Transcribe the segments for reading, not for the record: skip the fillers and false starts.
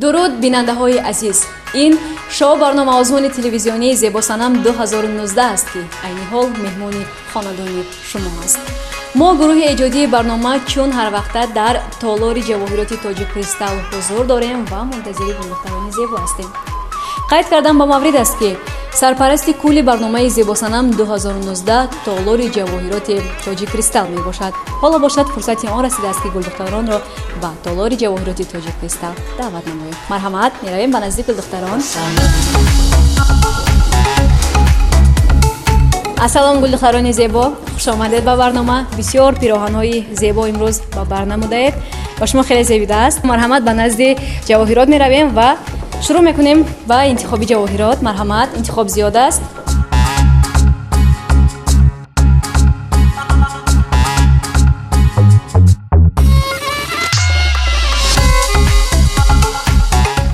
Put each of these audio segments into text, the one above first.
Дуруд, бинандаҳои азиз! Ин шоу барномаозмуни телевизионии «Зебосанам 2019» аст, ки айни ҳол меҳмони хонадони шумо аст. Мо, гурӯҳи эҷодии барнома, чун ҳарвақта дар толори ҷавоҳироти «Тоҷик Кристалл» ҳузур дорем ва мунтазири гулдухтарони зебо ҳастем. Қайд кардан ба маврид аст, ки сарпарасти кулли барномаи «Зебосанам 2019» толори ҷавоҳироти «Тоҷик Кристалл» мебошад. Ҳоло бошад, фурсати он расидааст, ки гулдухтаронро ба толори ҷавоҳироти «Тоҷик Кристалл» даъват намоем. Марҳамат, меравем ба назди гулдухтарон. Ассалом, гулдухтарони зебо, хушомадед ба барнома. Бисёр пироҳанҳои зебо имрӯз ба бар намудаед, ба шумо хеле зебидааст. Марҳамат, ба назди ҷавоҳирот меравем ва шурӯъ мекунем ба интихоби ҷавоҳирот. Марҳамат, интихоб зиёд аст.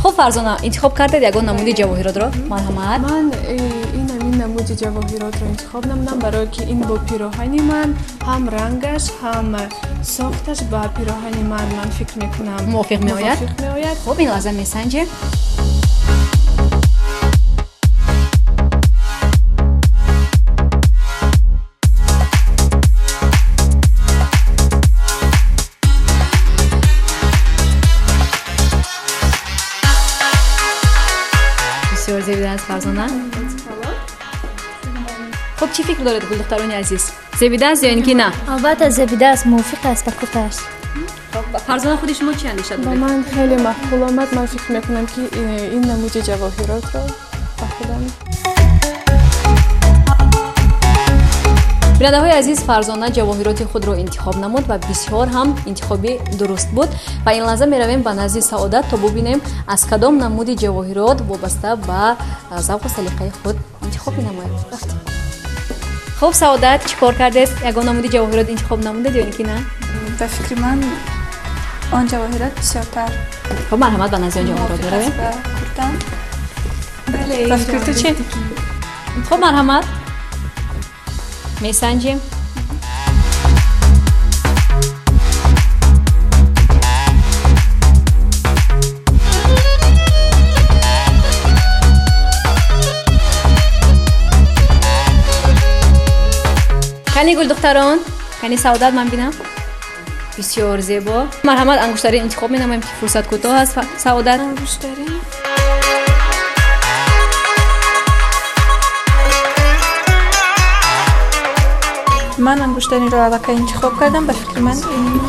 Хуб, Фарзона, интихоб кардед ягон намуди ҷавоҳиротро? Марҳамат. Ман ин ҳамин намуди ҷавоҳиротро интихоб намудам, барое ки ин бо пироҳани ман ҳам рангаш, ҳам сохташ ба пироҳани ман, ман фикр мекунам, мувофиқ меояд. Мувофиқ меояд. Хуб, ин лаҳза месанҷем. Бисёр зебида аст, Фарзона. Хуб, чӣ фикр доред, гулдухтарони азиз, зебида аст ё ин ки на? Албатта, зебида аст, мувофиқ аст ба куртааш. Фарзона, худи шумо чӣ андеша Ба доред? ман хеле маъқул омад. Ман фикр мекунам, ки ин намуди ҷавоҳиротро ба худам. Бинандаҳои азиз, Фарзона ҷавоҳироти худро интихоб намуд ва бисёр ҳам интихоби дуруст буд. Ва ин лаҳза меравем ба назди Саодат, то бубинем, аз кадом намуди ҷавоҳирот вобаста ба завқу салиқаи худ интихоб менамояд. Рафтем. Хуб, Саодат, чӣ кор кардед? Ягон намуди ҷавоҳирот интихоб намудед ё ин ки на? Ба фикри ман, он ҷавоҳирот бисёртар Хуб, марҳамат, ба назди он ҷавоҳирот мувофиқ меравем. аст ба куртам. Бале. Ба фикри ту чӣ? Хуб, марҳамат, месанҷем. Кани, гулдухтарон, кани, Саодат, ман бинам. Бисёр зебо. Марҳамат, ангуштарин интихоб менамоем, ки фурсат кӯтоҳ аст. Саодат. Ангуштарин. Ман ангуштаринро аллакай интихоб кардам. Ба фикри ман, ин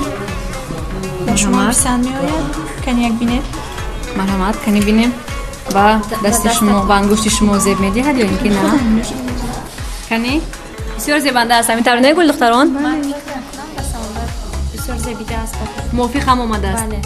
ба шумо Марҳамат. писанд меояд. Кани, як бинед. Марҳамат, кани бинем, ба дасти шумо, ба ангушти шумо зеб медиҳад ё ин ки на. Кани, бисёр зебанда аст. Ҳамин тавр не, гулдухтарон? Ман фикр мекунам, ба Саодат бисёр зебида аст. Мувофиқ ҳам омадааст. Бале.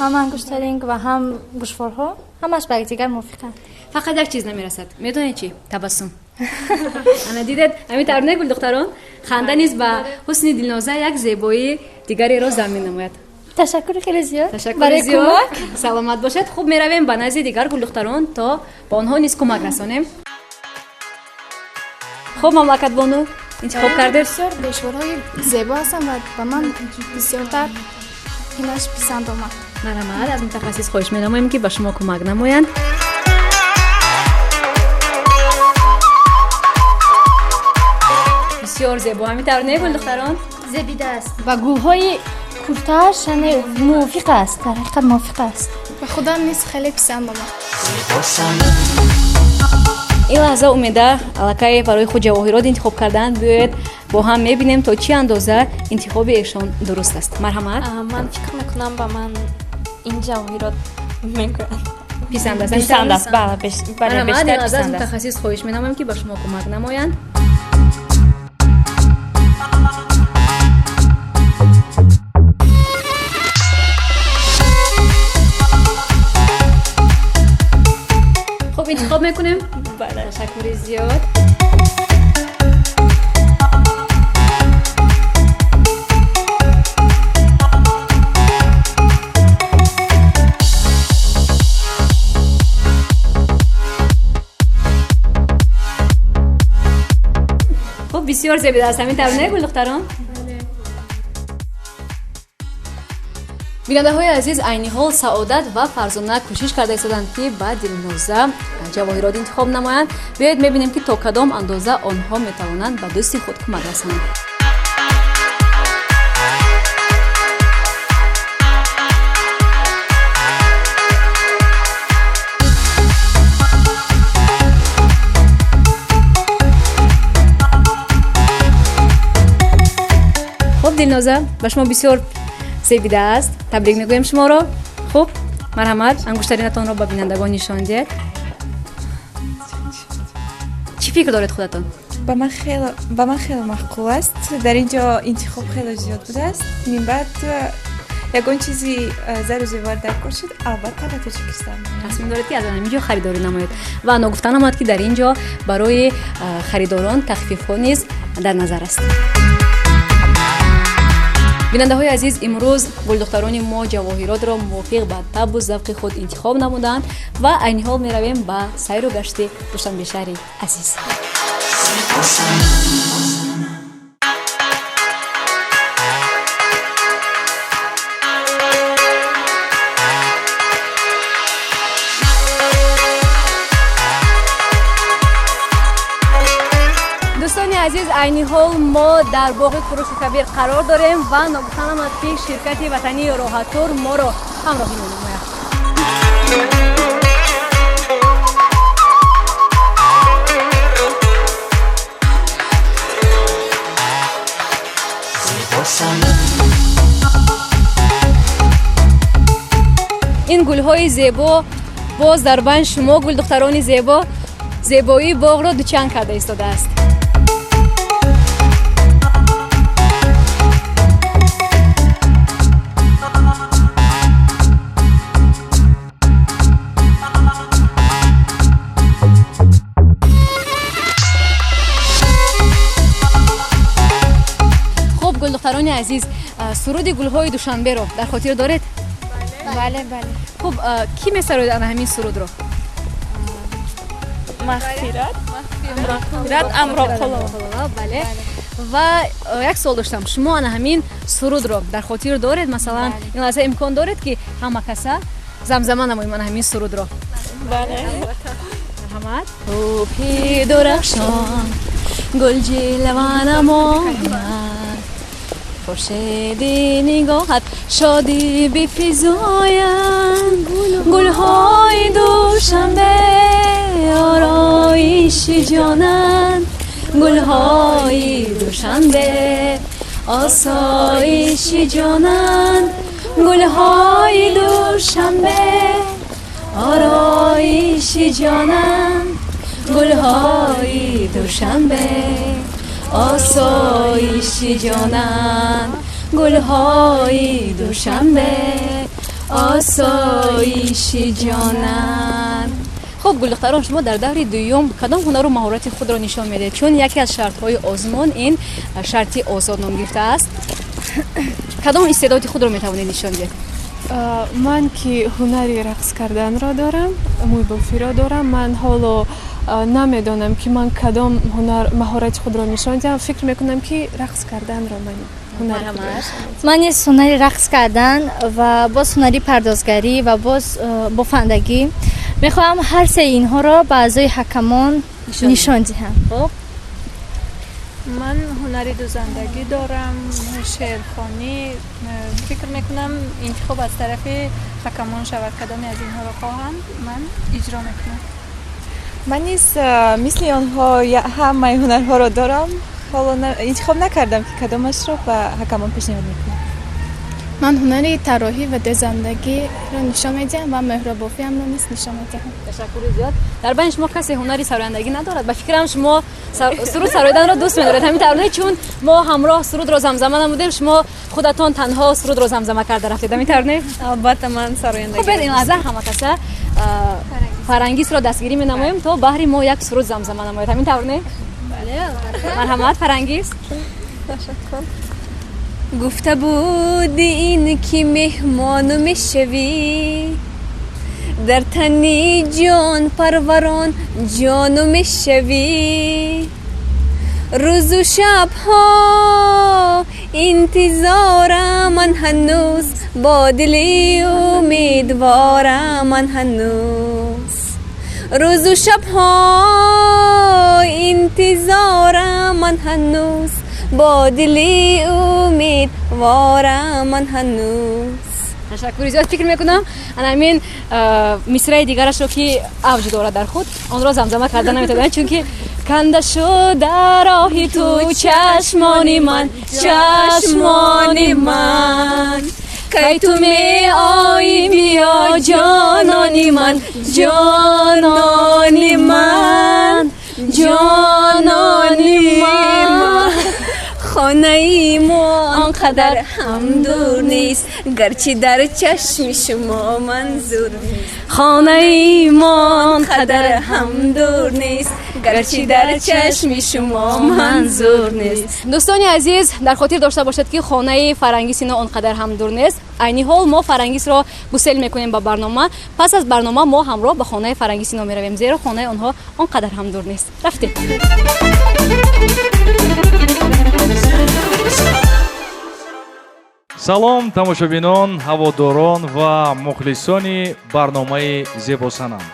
Ҳам ангуштаринг ва ҳам гӯшворҳо ҳамаш ба якдигар мувофиқанд. Фақат як чиз намерасад, медонед чӣ? Табассум. Ана, дидед, ҳамин тавр не, гулдухтарон? Ханда низ ба ҳусни Дилноза як зебоии дигареро зам менамояд. Ташаккури хеле зиёд Ташаккури барои зиёд. кӯмак. Саломат бошед. Хуб, меравем ба назди дигар гулдухтарон, то ба онҳо низ кӯмак расонем. Хуб, Мамлакатбону, интихоб кардед? Бисёр гӯшворҳои зебо ҳастанд ва ба ман бисёртар инаш писанд омад. Марҳамат, аз мутахассис хоҳиш менамоем, ки ба шумо кӯмак намоянд. Бисёр зебо, ҳамин тавр не, гулдухтарон? Зебида аст ва гулҳои куртааш, яъне, мувофиқ аст, дар ҳақиқат мувофиқ аст. Ба худам низ хеле писанд омад. Ин лаҳза Умеда аллакай барои худ ҷавоҳирот интихоб карданд. Биёед, бо ҳам мебинем, то чӣ андоза интихоби эшон дуруст аст. Марҳамат. Ман фикр мекунам, ба ман ин ҷавоҳирот мегӯянд. Писанд аст? Писанд аст, бале, бале. Марҳамат, Бештар ин лаҳза аз писанд аст. мутахассис хоҳиш менамоем, ки ба шумо кӯмак намоянд. мекунем? Бале. Ташаккури зиёд. Хуб, бисёр зебида аст, ҳамин тавр не, гулдухтарон? Бинандаҳои азиз, айни ҳол Саодат ва Фарзона кӯшиш карда истоданд, ки ба Дилноза ҷавоҳирот интихоб намоянд. Биёед мебинем, ки то кадом андоза онҳо метавонанд ба дӯсти худ кӯмак расонанд. Хуб, Дилноза, ба шумо бисёр зебидааст, табрик мегӯем шуморо. Хуб, марҳамат, ангуштаринатонро ба бинандагон нишон диҳед. Чӣ фикр доред худатон? Ба ман хеле маъқул аст. Дар ин ҷо интихоб хеле зиёд будааст. Минбаъд ягон чизи зару зевар дар кор шуд, албатта ба Тоҷикистон. Тасмим доред, ки аз ҳамин ҷо харидорӣ намоед ва ногуфта намояд, ки дар ин ҷо барои харидорон тахфифҳо низ дар назар аст. Бинандаҳои азиз, имрӯз гулдухтарони мо ҷавоҳиротро мувофиқ ба табу завқи худ интихоб намуданд ва айни ҳол меравем ба сайру гашти Душанбе шаҳри азиз. Дӯстони азиз, айни ҳол мо дар боғи Куруши Кабир қарор дорем ва ногуфта намояд, ки ширкати ватании Роҳатур моро ҳамроҳӣ менамояд. Ин гулҳои зебо боз дар байн шумо, гулдухтарони зебо, зебоии боғро дучанд карда истодааст. Хуб, гулдухтарони азиз, суруди гулҳои Душанберо дар хотир доред? Бале, бале. Хуб, кӣ месарояд ана ҳамин сурудро? Мағфират. Мағфират Амроқулова. Бале. Ва як суол доштам, шумо ана ҳамин сурудро дар хотир доред? Масалан, ин лаҳза имкон доред, ки ҳама каса замзама намоем ана ҳамин сурудро? Бале. Марҳамат. Тӯпи дурахшон гул ҷилва намояд, хуршеди нигоҳат шодӣ бифизоянд, гулҳои Душанбе ороиши ҷонанд, гулҳои Душанбе осоиши ҷонанд, гулҳои Душанбе ороиши ҷонанд, гулҳои Душанбе осоиши ҷонанд, гулҳои Душанбе осоиши ҷонанд. Хуб, гулдухтарон, шумо дар даври дуюм кадом ҳунару маҳорати худро нишон медиҳед? Чун яке аз шартҳои озмун ин шарти озод ном гирифтааст. Кадом истеъдоди худро метавонед нишон диҳед? Ман ки ҳунари рақс карданро дорам, мӯйбофиро дорам, ман ҳоло намедонам, ки ман кадом ҳунар маҳорати худро нишон диҳам. Фикр мекунам, ки рақс карданро ман ҳунари худро нишон медиҳам. Ман низ ҳунари рақс кардан ва боз ҳунари пардозгарӣ ва боз бофандагӣ. Мехоҳам ҳар сеи инҳоро ба аъзои ҳакамон нишон диҳам. Хуб. Ман ҳунари дузандагӣ дорам, шеърхонӣ. Фикр мекунам, интихоб аз тарафи ҳакамон шавад. Кадоме аз инҳоро хоҳанд, ман иҷро мекунам. Ман низ мисли онҳо ҳамаи ҳунарҳоро дорам. Ҳоло интихоб накардам, ки кадомашро ба ҳакамон пешниҳод мекунам. Ман ҳунари тарроҳӣ ва дузандагиро нишон медиҳам ва меҳрубофиамро низ нишон медиҳам. Ташаккури зиёд. Дар байни шумо касе ҳунари сарояндагӣ надорад? Ба фикрам, шумо суруд сароиданро дӯст медоред, ҳамин тавр не? Чун мо ҳамроҳ сурудро замзама намудем, шумо худатон танҳо сурудро замзама карда рафтед, ҳамин тавр не? Албатта, ман сарояндагӣ. Хуб, ин лаҳза ҳама каса Фарангисро дастгирӣ менамоем, то баҳри мо як суруд замзама намояд. Ҳамин тавр, не? Марҳамат, Фарангис. Ташаккур. Гуфта буди ин ки меҳмону мешавӣ, дар тани ҷон парварон ҷону мешавӣ. Рӯзу шабҳо интизорам ман ҳанӯз, бо дили умедворам ман ҳанӯз. Рӯзу шабҳо интизорам ман ҳанӯз, бо дили умедворам ман ҳанӯз. Ташаккури зиёд. Фикр мекунам, ана ҳамин мисраи дигарашро, ки авҷ дорад дар худ, онро замзама карда наметавонам, чунки канда шуда роҳи ту чашмони ман, чашмони ман. Кай ту меоӣ, биё, ҷонони ман, ҷонони ман, ҷонони ман. Хонаи мо он қадар ҳам дур нест, гарчи дар чашми шумо манзур нест. Хонаи мо он қадар ҳам дур нест, гарчи дар чашми шумо манзур нест. Дӯстони азиз, дар хотир дошта бошед, ки хонаи Фарангиси но он қадар ҳам дур нест. Айни ҳол мо Фарангисро гусел мекунем ба барнома. Пас аз барнома мо ҳамроҳ ба хонаи Фарангиси но меравем, зеро хонаи онҳо он қадар ҳам дур нест. Рафтем. Салом, тамошобинон, ҳаводорон ва мухлисони барномаи «Зебосанам».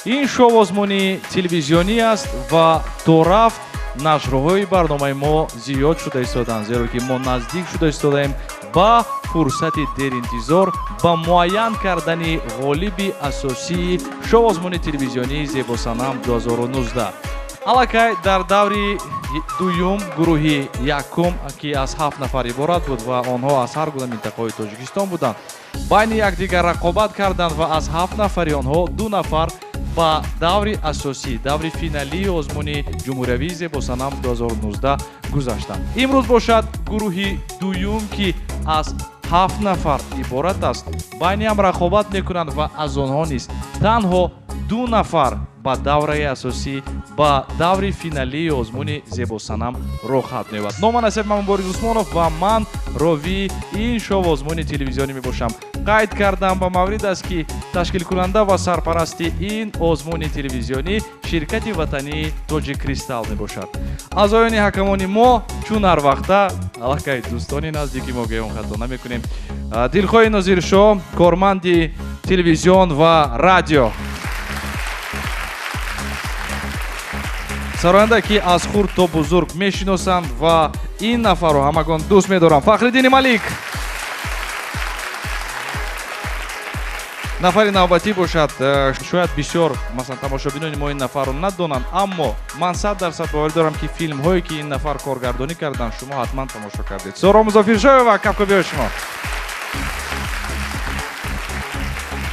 Ин шоу-озмуни телевизионӣ аст ва то рафт нашрҳои барномаи мо зиёд шуда истоданд, зеро ки мо наздик шуда истодаем ба фурсати деринтизор, ба муайян кардани ғолиби асосии шоу-озмуни телевизионии «Зебосанам 2019». Аллакай дар даври дуюм гурӯҳи якум, ки аз ҳафт нафар иборат буд ва онҳо аз ҳар гуна минтақаҳои Тоҷикистон буданд, байни якдигар рақобат карданд ва аз ҳафт нафари онҳо ду нафар ба даври асосӣ, даври финалии озмуни ҷумҳуриявии «Зебосанам 2019» гузаштанд. Имрӯз бошад, гурӯҳи дуюм, ки аз ҳафт нафар иборат аст, байни ҳам рақобат мекунанд ва аз онҳо низ танҳо ду нафар ба давраи асосӣ, ба даври финалии озмуни «Зебосанам» роҳхат меёбад. Нома насиб ман Борис Усмонов ва ман ровии ин шоу озмуни телевизионӣ мебошам. Қайд кардам ба маврид аст, ки ташкилкунанда ва сарпарасти ин озмуни телевизионӣ ширкати ватании «Тоҷик Кристалл» мебошад. Аъзоёни ҳакамони мо, чун ҳар вақта, аллакай дӯстони наздики мо, гӯем хато намекунем, Дилхоҳи Нозиршоҳ, корманди телевизион ва радио, сароянда, ки аз хурд то бузург мешиносанд ва ин нафарро ҳамагон дӯст медоранд, Фахриддини Малик. Нафари навбатӣ бошад, шояд бисёр, масалан, тамошобинони мо ин нафарро надонанд, аммо ман 100% боварӣ дорам, ки филмҳое, ки ин нафар коргардонӣ карданд, шумо ҳатман тамошо кардед. Соро Музофиршоева, кафкӯбиҳои шумо.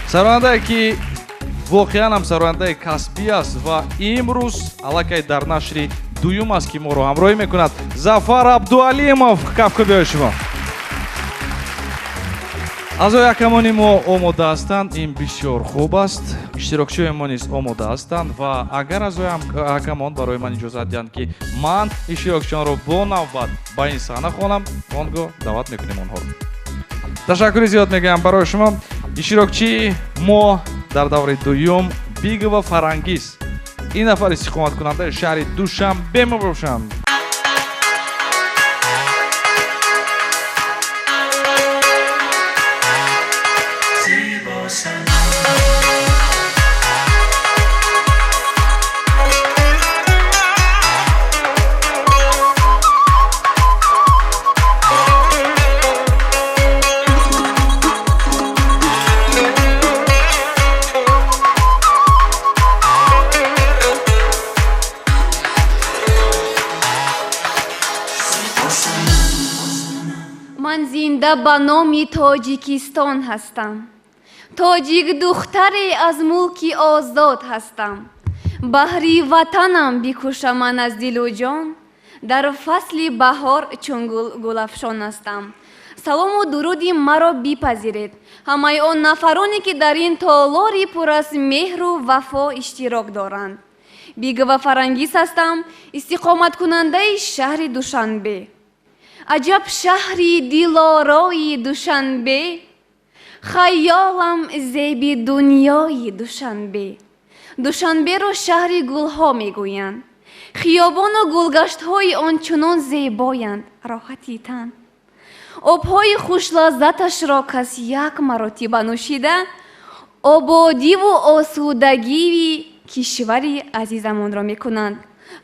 Сарояндае, ки воқеан ҳам сарояндаи касбӣ аст ва имрӯз аллакай дар нашри дуюм аст, ки моро ҳамроҳӣ мекунад, Зафар Абдуалимов, кафкӯбиҳои шумо. Аъзои ҳакамони мо омода ҳастанд, ин бисёр хуб аст. Иштирокчиёни мо низ омода ҳастанд ва агар аъзои ҳакамон барои ман иҷозат диҳанд, ки ман иштирокчиёнро бо навбат ба ин саҳна хонам, он гоҳ даъват мекунем онҳоро. Ташаккури зиёд мегӯям барои шумо. Иштирокчии мо дар давраи дуюм Бигова Фарангиз, ин нафар истиқоматкунандаи шаҳри Душанбе мебошанд. Ман зинда ба номи Тоҷикистон ҳастам, тоҷик духтаре аз мулки озод ҳастам. Баҳри ватанам бикушам ман аз дилу ҷон, Дар фасли баҳор чун гул гулафшон ҳастам. Салому дуруди маро бипазиред ҳамаи он нафароне, ки дар ин толори пур аз меҳру вафо иштирок доранд. Бегова Фарангиз ҳастам, истиқоматкунандаи шаҳри Душанбе. Аҷаб шаҳри дилорои Душанбе, хаёлам зеби дунёи Душанбе. Душанберо шаҳри гулҳо мегӯянд. Хиёбону гулгаштҳои он чунон зебоянд, роҳати тан. Обҳои хушлаззаташро кас як маротиба нӯшида, ободиву осудагии кишвари азизамонро мекунанд.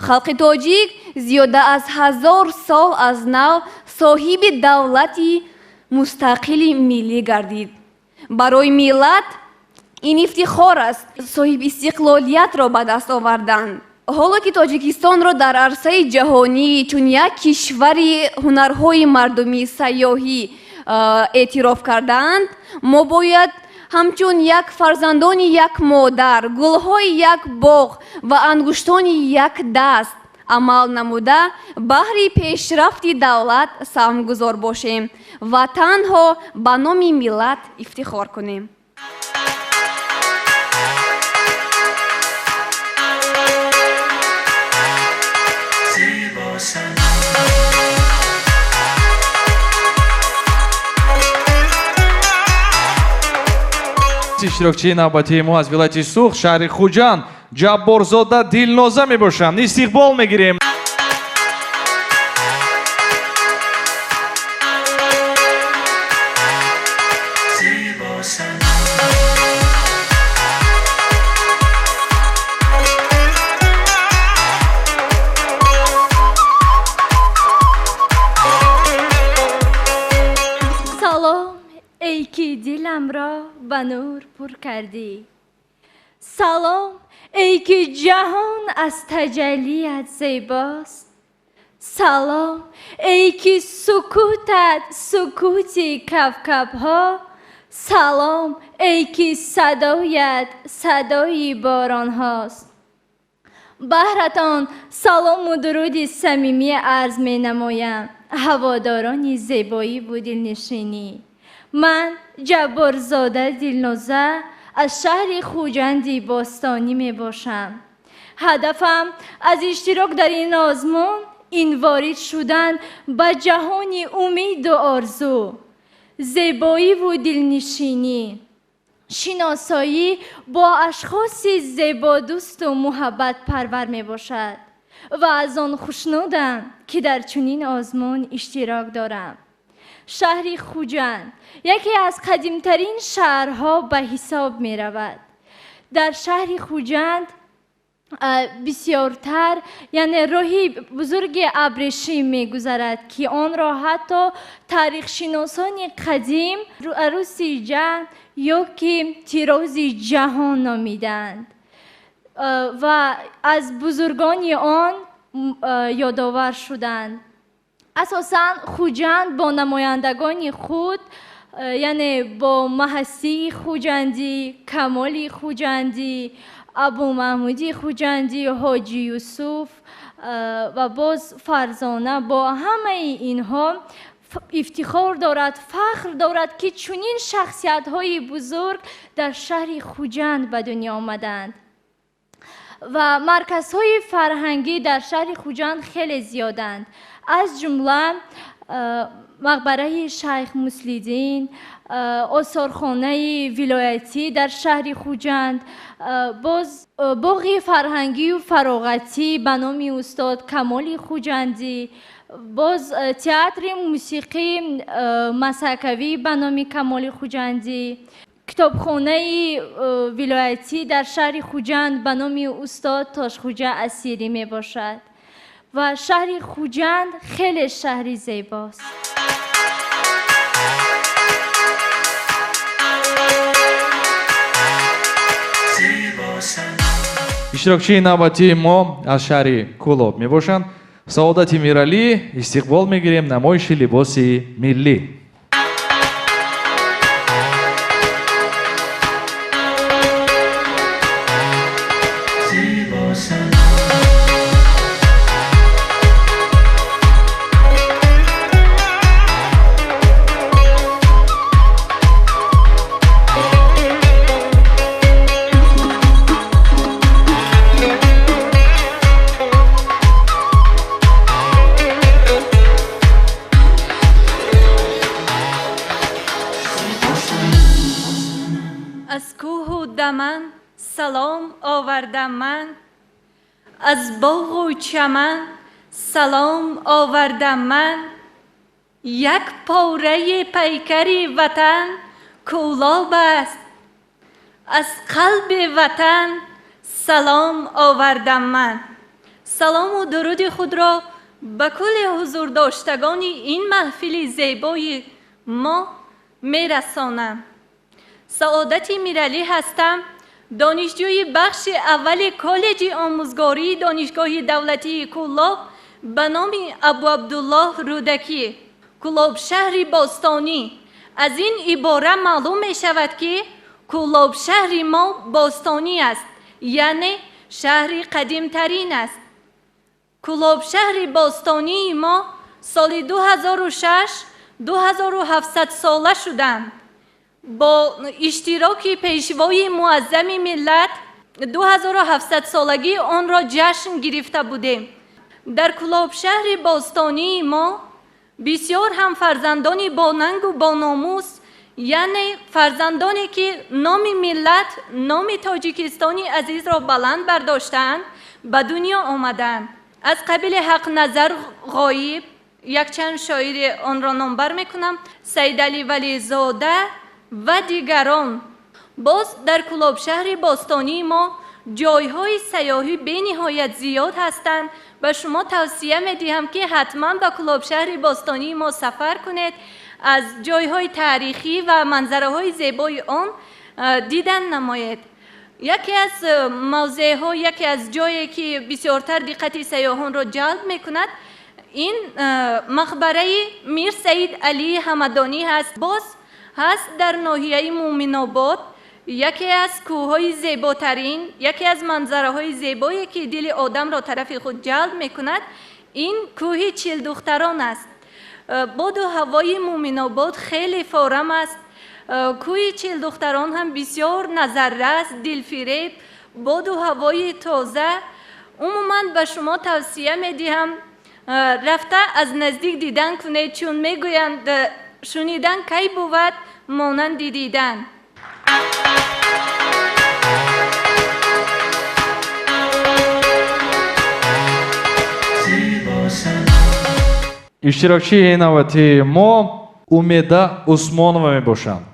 Халқи тоҷик зиёда аз 1000 сол аз нав соҳиби давлати мустақили миллӣ гардид. Барои миллат ин ифтихор аст соҳиби истиқлолиятро ба даст овардан. Ҳоло ки Тоҷикистонро дар арсаи ҷаҳонӣ чун як кишвари ҳунарҳои мардумӣ сайёҳӣ эътироф кардаанд, мо бояд ҳамчун як фарзандони як модар, гулҳои як боғ ва ангуштони як даст амал намуда, баҳри пешрафти давлат саҳмгузор бошем ва танҳо ба номи миллат ифтихор кунем. Иштирокчии навбатии мо аз вилояти Суғд, шаҳри Хуҷанд, Ҷабборзода Дилноза мебошанд. Истиқбол мегирем. Салом, эй ки диламро ба нур пур кардӣ. Салом, эй ки ҷаҳон аз таҷаллият зебост. Салом, эй ки сукутат сукути кавкабҳо. Салом, эй ки садоят садои боронҳост. Баҳратон салому дуруди самимӣ арз менамоям, ҳаводорони зебоиву дилнишинӣ. Ман Ҷабборзода Дилноза аз шаҳри Хуҷанди бостонӣ мебошам. Ҳадафам аз иштирок дар ин озмун ин ворид шудан ба ҷаҳони умеду орзу, зебоиву дилнишинӣ, шиносоӣ бо ашхоси зебодӯсту муҳаббатпарвар мебошад ва аз он хушнудам, ки дар чунин озмун иштирок дорам. Шаҳри Хуҷанд яке аз қадимтарин шаҳрҳо ба ҳисоб меравад. Дар шаҳри Хуҷанд бисёртар, яъне роҳи бузурги абрешим мегузарад, ки онро ҳатто таърихшиносони қадим арӯси ҷаҳн ё ки тирози ҷаҳон номиданд ва аз бузургони он ёдовар шуданд. Асосан Хуҷанд бо намояндагони худ, яъне бо Маҳасии Хуҷандӣ, Камоли Хуҷандӣ, Абумаҳмуди Хуҷандӣ, Ҳоҷи Юсуф ва боз Фарзона, бо ҳамаи инҳо ифтихор дорад, фахр дорад, ки чунин шахсиятҳои бузург дар шаҳри Хуҷанд ба дунё омаданд. Ва марказҳои фарҳангӣ дар шаҳри Хуҷанд хеле зиёданд. Аз ҷумла мақбараи Шайх Муслиддин, осорхонаи вилоятӣ дар шаҳри Хуҷанд, боз боғи фарҳангию фароғатӣ ба номи устод Камоли Хуҷандӣ, боз театри мусиқии масакавӣ ба номи Камоли Хуҷандӣ, китобхонаи вилоятӣ дар шаҳри Хуҷанд ба номи устод Тошхуҷа Асирӣ мебошад. Ва шаҳри Хуҷанд хеле шаҳри зебост. Иштирокчии навбатии мо аз шаҳри Кӯлоб мебошанд. Саодати Миралӣ, истиқбол мегирем намоиши либоси миллӣ. Аз кӯҳу даман салом овардам ман, аз боғу чаман салом овардам ман. Як пораи пайкари ватан Кӯлоб аст, аз қалби ватан салом овардам ман. Салому дуруди худро ба кулли ҳузурдоштагони ин маҳфили зебои мо мерасонам. Саодати Миралӣ ҳастам, донишҷӯи бахши аввали коллеҷи омӯзгории Донишгоҳи давлатии Кӯлоб ба номи Абуабдуллоҳ Рӯдакӣ. Кӯлоб шаҳри бостонӣ. Аз ин ибора маълум мешавад, ки Кӯлоб шаҳри мо бостонӣ аст, яъне шаҳри қадимтарин аст. Кӯлоб шаҳри бостонии мо соли 2006 2700 сола шуданд. Бо иштироки пешвои муаззами миллат 2700 солагии онро ҷашн гирифта будем. Дар Кӯлоб шаҳри бостонии мо бисёр ҳам фарзандони бонангу бономус, яъне фарзандоне ки номи миллат, номи Тоҷикистони азизро баланд бардоштаанд, ба дунё омаданд. Аз қабили Ҳақназар Ғоиб, якчанд шоири онро номбар мекунам, Саидалӣ Вализода ва дигарон. Боз дар Кӯлоб шаҳри бостонии мо ҷойҳои сайёҳӣ бениҳоят зиёд ҳастанд. Ба шумо тавсия медиҳам, ки ҳатман ба Кӯлоб шаҳри бостонии мо сафар кунед, аз ҷойҳои таърихӣ ва манзараҳои зебои он дидан намоед. Яке аз мавзеъҳо, яке аз ҷое ки бисёртар диққати сайёҳонро ҷалб мекунад, ин мақбараи Мир Саид Алии Ҳамадонӣ ҳаст. Боз ҳаст дар ноҳияи Муъминобод яке аз кӯҳҳои зеботарин, яке аз манзараҳои зебое ки дили одамро тарафи худ ҷалб мекунад, ин кӯҳи Чилдухтарон аст. Боду ҳавои Муъминобод хеле форам аст. Кӯҳи Чилдухтарон ҳам бисёр назаррас, дилфиреб, боду ҳавои тоза. Умуман ба шумо тавсия медиҳам рафта аз наздик дидан кунед, чун мегӯянд шунидан кай бувад монанди дидан. Иштирокчии навбатии мо Умеда Усмонова мебошанд.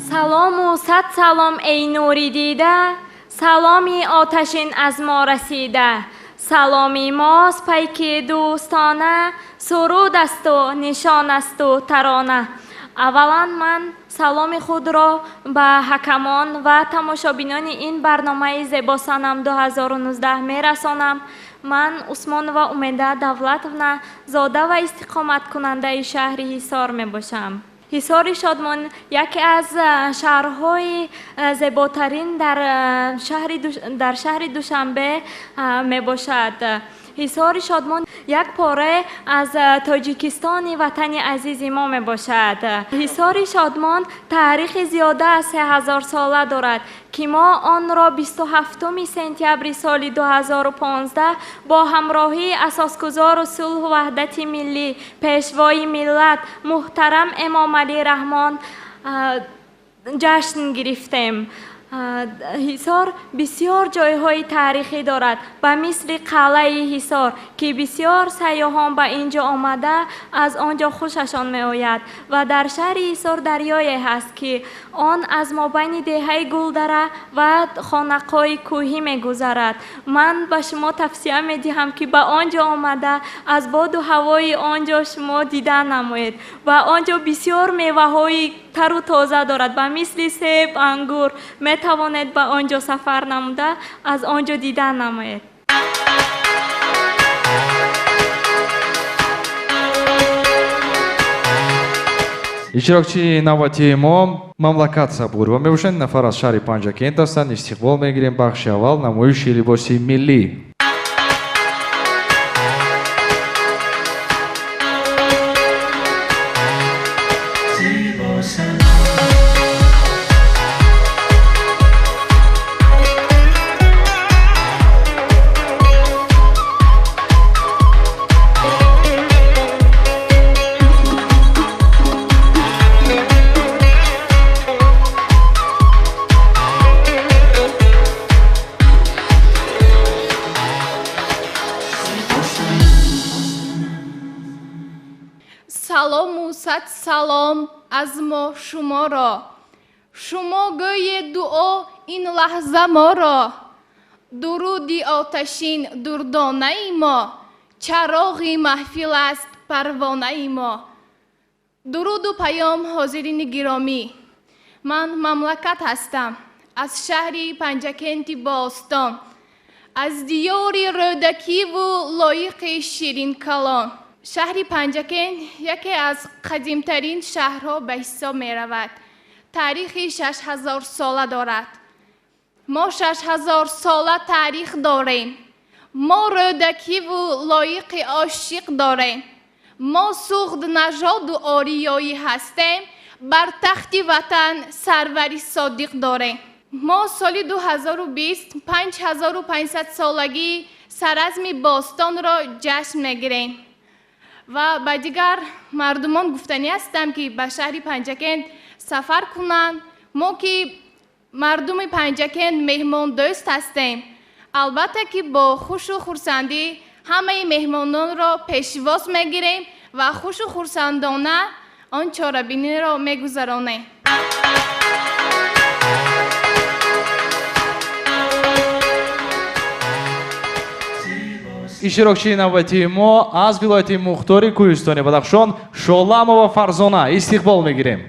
Салому сад салом, эй нури дида, саломи оташин аз мо расида. Саломи мост пайки дӯстона, суруд асту нишон асту тарона. Аввалан ман саломи худро ба ҳакамон ва тамошобинони ин барномаи Зебосанам 2019 мерасонам. Ман Усмонова Умеда Давлатовна, зода ва истиқоматкунандаи шаҳри Ҳисор мебошам. Ҳисори Шодмон яке аз шаҳрҳои зеботарин дар шаҳри Душанбе мебошад. Ҳисори Шодмон як пора аз Тоҷикистони ватани азизи мо мебошад. Ҳисори Шодмон таърихи зиёда аз 3000 сола дорад, ки мо онро 27 сентябри соли 2015 бо ҳамроҳии асосгузору сулҳу ваҳдати миллӣ, пешвои миллат муҳтарам Эмомалӣ Раҳмон ҷашн гирифтем. Ҳисор бисёр ҷойҳои таърихӣ дорад, ба мисли қалъаи Ҳисор, ки бисёр сайёҳон ба ин ҷо омада аз он ҷо хушашон меояд. Ва дар шаҳри Ҳисор дарёе ҳаст, ки он аз мобайни деҳаи Гулдара ва хонақои кӯҳӣ мегузарад. Ман ба шумо тавсия медиҳам, ки ба он ҷо омада аз боду ҳавои он ҷо шумо дида намоед. Ва он ҷо бисёр меваҳои тару тоза дорад, ба мисли себ, ангур. Метавонед ба он ҷо сафар намуда аз он ҷо дида намоед. Иштирокчии навбатии мо Мамлакат Сабурова мебошанд. Нафар аз шаҳри Панҷакент ҳастанд. Истиқбол мегирем. Бахши аввал намоиши либоси миллӣ. Салому сад салом аз мо шуморо, шумо гӯед дуо ин лаҳза моро. Дуруди оташин дурдонаи мо, чароғи маҳфил аст парвонаи мо. Дуруду паём ҳозирини гиромӣ, ман Мамлакат ҳастам аз шаҳри Панҷакенти бостон, аз диёри Рӯдакиву лоиқи ширинкалом. Шаҳри Панҷакент яке аз қадимтарин шаҳрҳо ба ҳисоб меравад. Таърихи 6000 сола дорад. Мо 6000 сола таърих дорем. Мо Рӯдакиву лоиқи ошиқ дорем. Мо суғднажоду ориёӣ ҳастем, бар тахти ватан сарвари содиқ дорем. Мо соли 2020 5500 солагии саразми бостонро ҷашн мегирем. Ва ба дигар мардумон гуфтанӣ ҳастам, ки ба шаҳри Панҷакент сафар кунанд. Мо ки мардуми Панҷакент меҳмондӯст ҳастем, албатта ки бо хушу хурсандӣ ҳамаи меҳмононро пешвоз мегирем ва хушу хурсандона он чорабиниро мегузаронем. Иштирокчии навбатии мо аз вилояти мухтори Кӯҳистони Бадахшон Шоламова Фарзона. Истиқбол мегирем.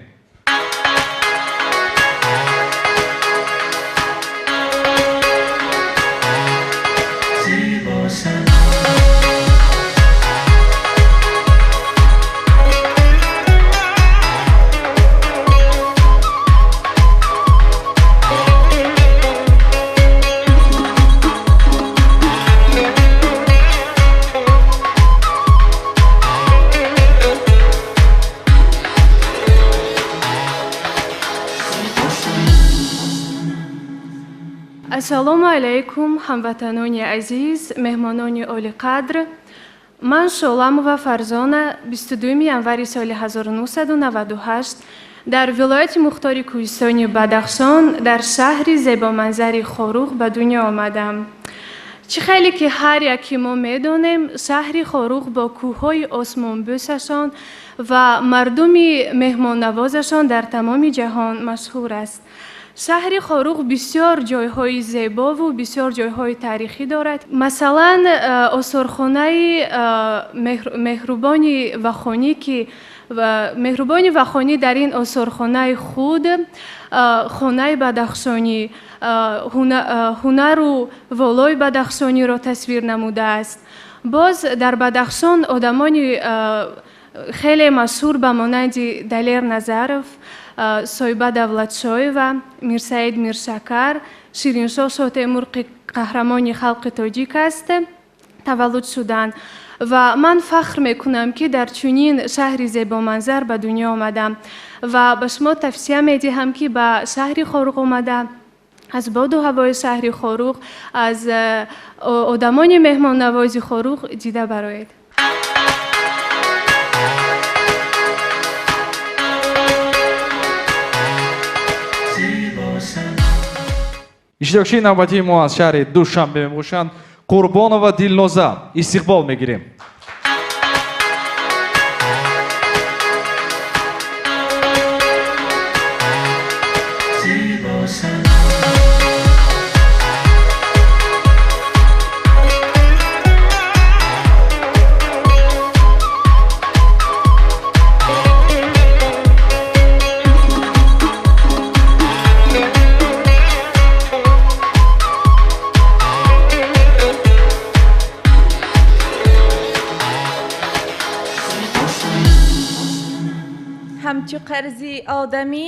Ассалому алайкум, ҳамватанони азиз, меҳмонони олиқадр. Ман Шоламова Фарзона 22 январи соли 1998 дар вилояти мухтори Кӯҳистони Бадахшон дар шаҳри зебоманзари Хоруғ ба дунё омадам. Чӣ хеле ки ҳар яки мо медонем, шаҳри Хоруғ бо кӯҳҳои осмонбӯсашон ва мардуми меҳмоннавозашон дар тамоми ҷаҳон машҳур аст. Шаҳри Хоруғ бисёр ҷойҳои зебову бисёр ҷойҳои таърихӣ дорад. Масалан, осорхонаи Меҳрубони Вахонӣ, ки Меҳрубони Вахонӣ дар ин осорхонаи худ хонаи бадахшонӣ, ҳунару волои бадахшониро тасвир намудааст. Боз дар Бадахшон одамони хеле машҳур ба монанди Далер Назаров, Соиба Давлатшоева, Мирсаид Миршакар, Шириншоҳ Шотемур, қаҳрамони халқи тоҷик аст, таваллуд шуданд. Ва ман фахр мекунам, ки дар чунин шаҳри зебоманзар ба дунё омадам ва ба шумо тавсия медиҳам, ки ба шаҳри Хоруғ омада, аз боду ҳавои шаҳри Хоруғ, аз одамони меҳмоннавози Хоруғ дида бароед. Иштирокчии навбатии мо аз шаҳри Душанбе мебошанд. Қурбонова Дилноза. Истиқбол мегирем. Ҳамчу қарзи одамӣ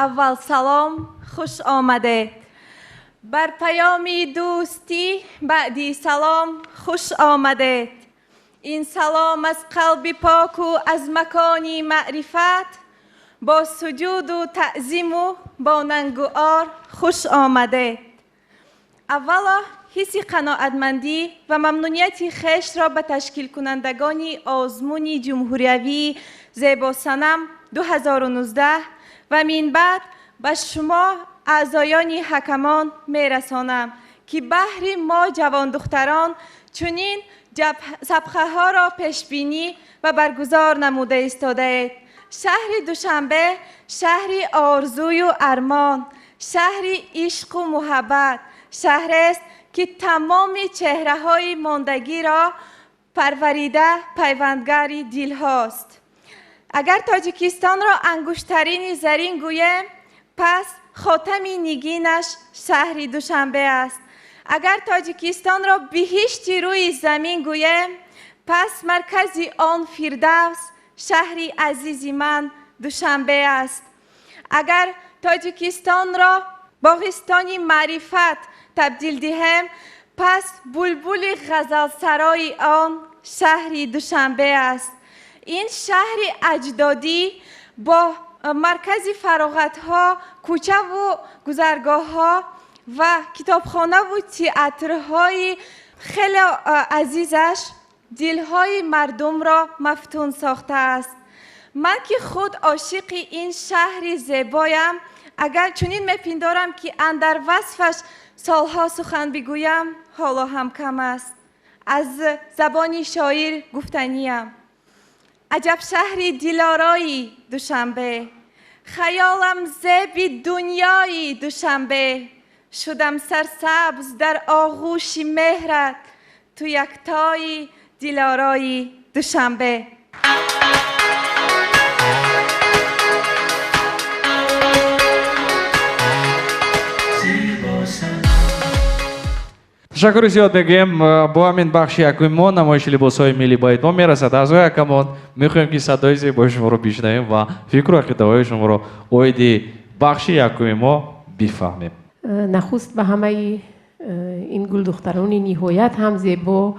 аввал салом, хуш омадед. Бар паёми дӯстӣ баъди салом, хуш омадед. Ин салом аз қалби поку аз макони маърифат, бо суҷуду таъзиму бо нангу ор хуш омадед. Аввало ҳисси қаноатмандӣ ва мамнунияти хешро ба ташкилкунандагони озмуни ҷумҳуриявии Зебосанам 2019 ва минбаъд ба шумо аъзоёни ҳакамон мерасонам, ки баҳри мо ҷавондухтарон чунин сабқаҳоро пешбинӣ ва баргузор намуда истодаед. Шаҳри Душанбе шаҳри орзую армон, шаҳри ишқу муҳаббат, шаҳрест ки тамоми чеҳраҳои мондагиро парварида пайвандгари дилҳост. Агар Тоҷикистонро ангуштарини зарин гӯем, пас хотами нигинаш шаҳри Душанбе аст. Агар Тоҷикистонро биҳишти рӯи замин гӯем, пас маркази он Фирдавс, шаҳри азизи ман Душанбе аст. Агар Тоҷикистонро боғистони маърифат табдил диҳем, пас булбули ғазалсарои он шаҳри Душанбе аст. Ин шаҳри аҷдодӣ бо маркази фароғатҳо, кӯчаву гузаргоҳҳо ва китобхонаву театрҳои хеле азизаш дилҳои мардумро мафтун сохтааст. Ман ки худ ошиқи ин шаҳри зебоям, агар чунин мепиндорам ки андар васфаш солҳо сухан бигӯям, ҳоло ҳам кам аст. Аз забони шоир гуфтаниям: аҷаб шаҳри дилорои Душанбе, хаёлам зеби дунёи Душанбе, шудам сарсабз дар оғӯши меҳрат, ту яктои дилорои Душанбе. Ташаккури зиёд мегӯем. Бо ҳамин бахши якуми мо намоиши либосҳои миллӣ ба итмом мерасад. Аъзои ҳакамон мехоҳем, ки садои зебои шуморо бишнавем ва фикру ақидаҳои шуморо оиди бахши якуми мо бифаҳмем. Нахуст ба ҳамаи ин гулдухтарони ниҳоят ҳам зебо,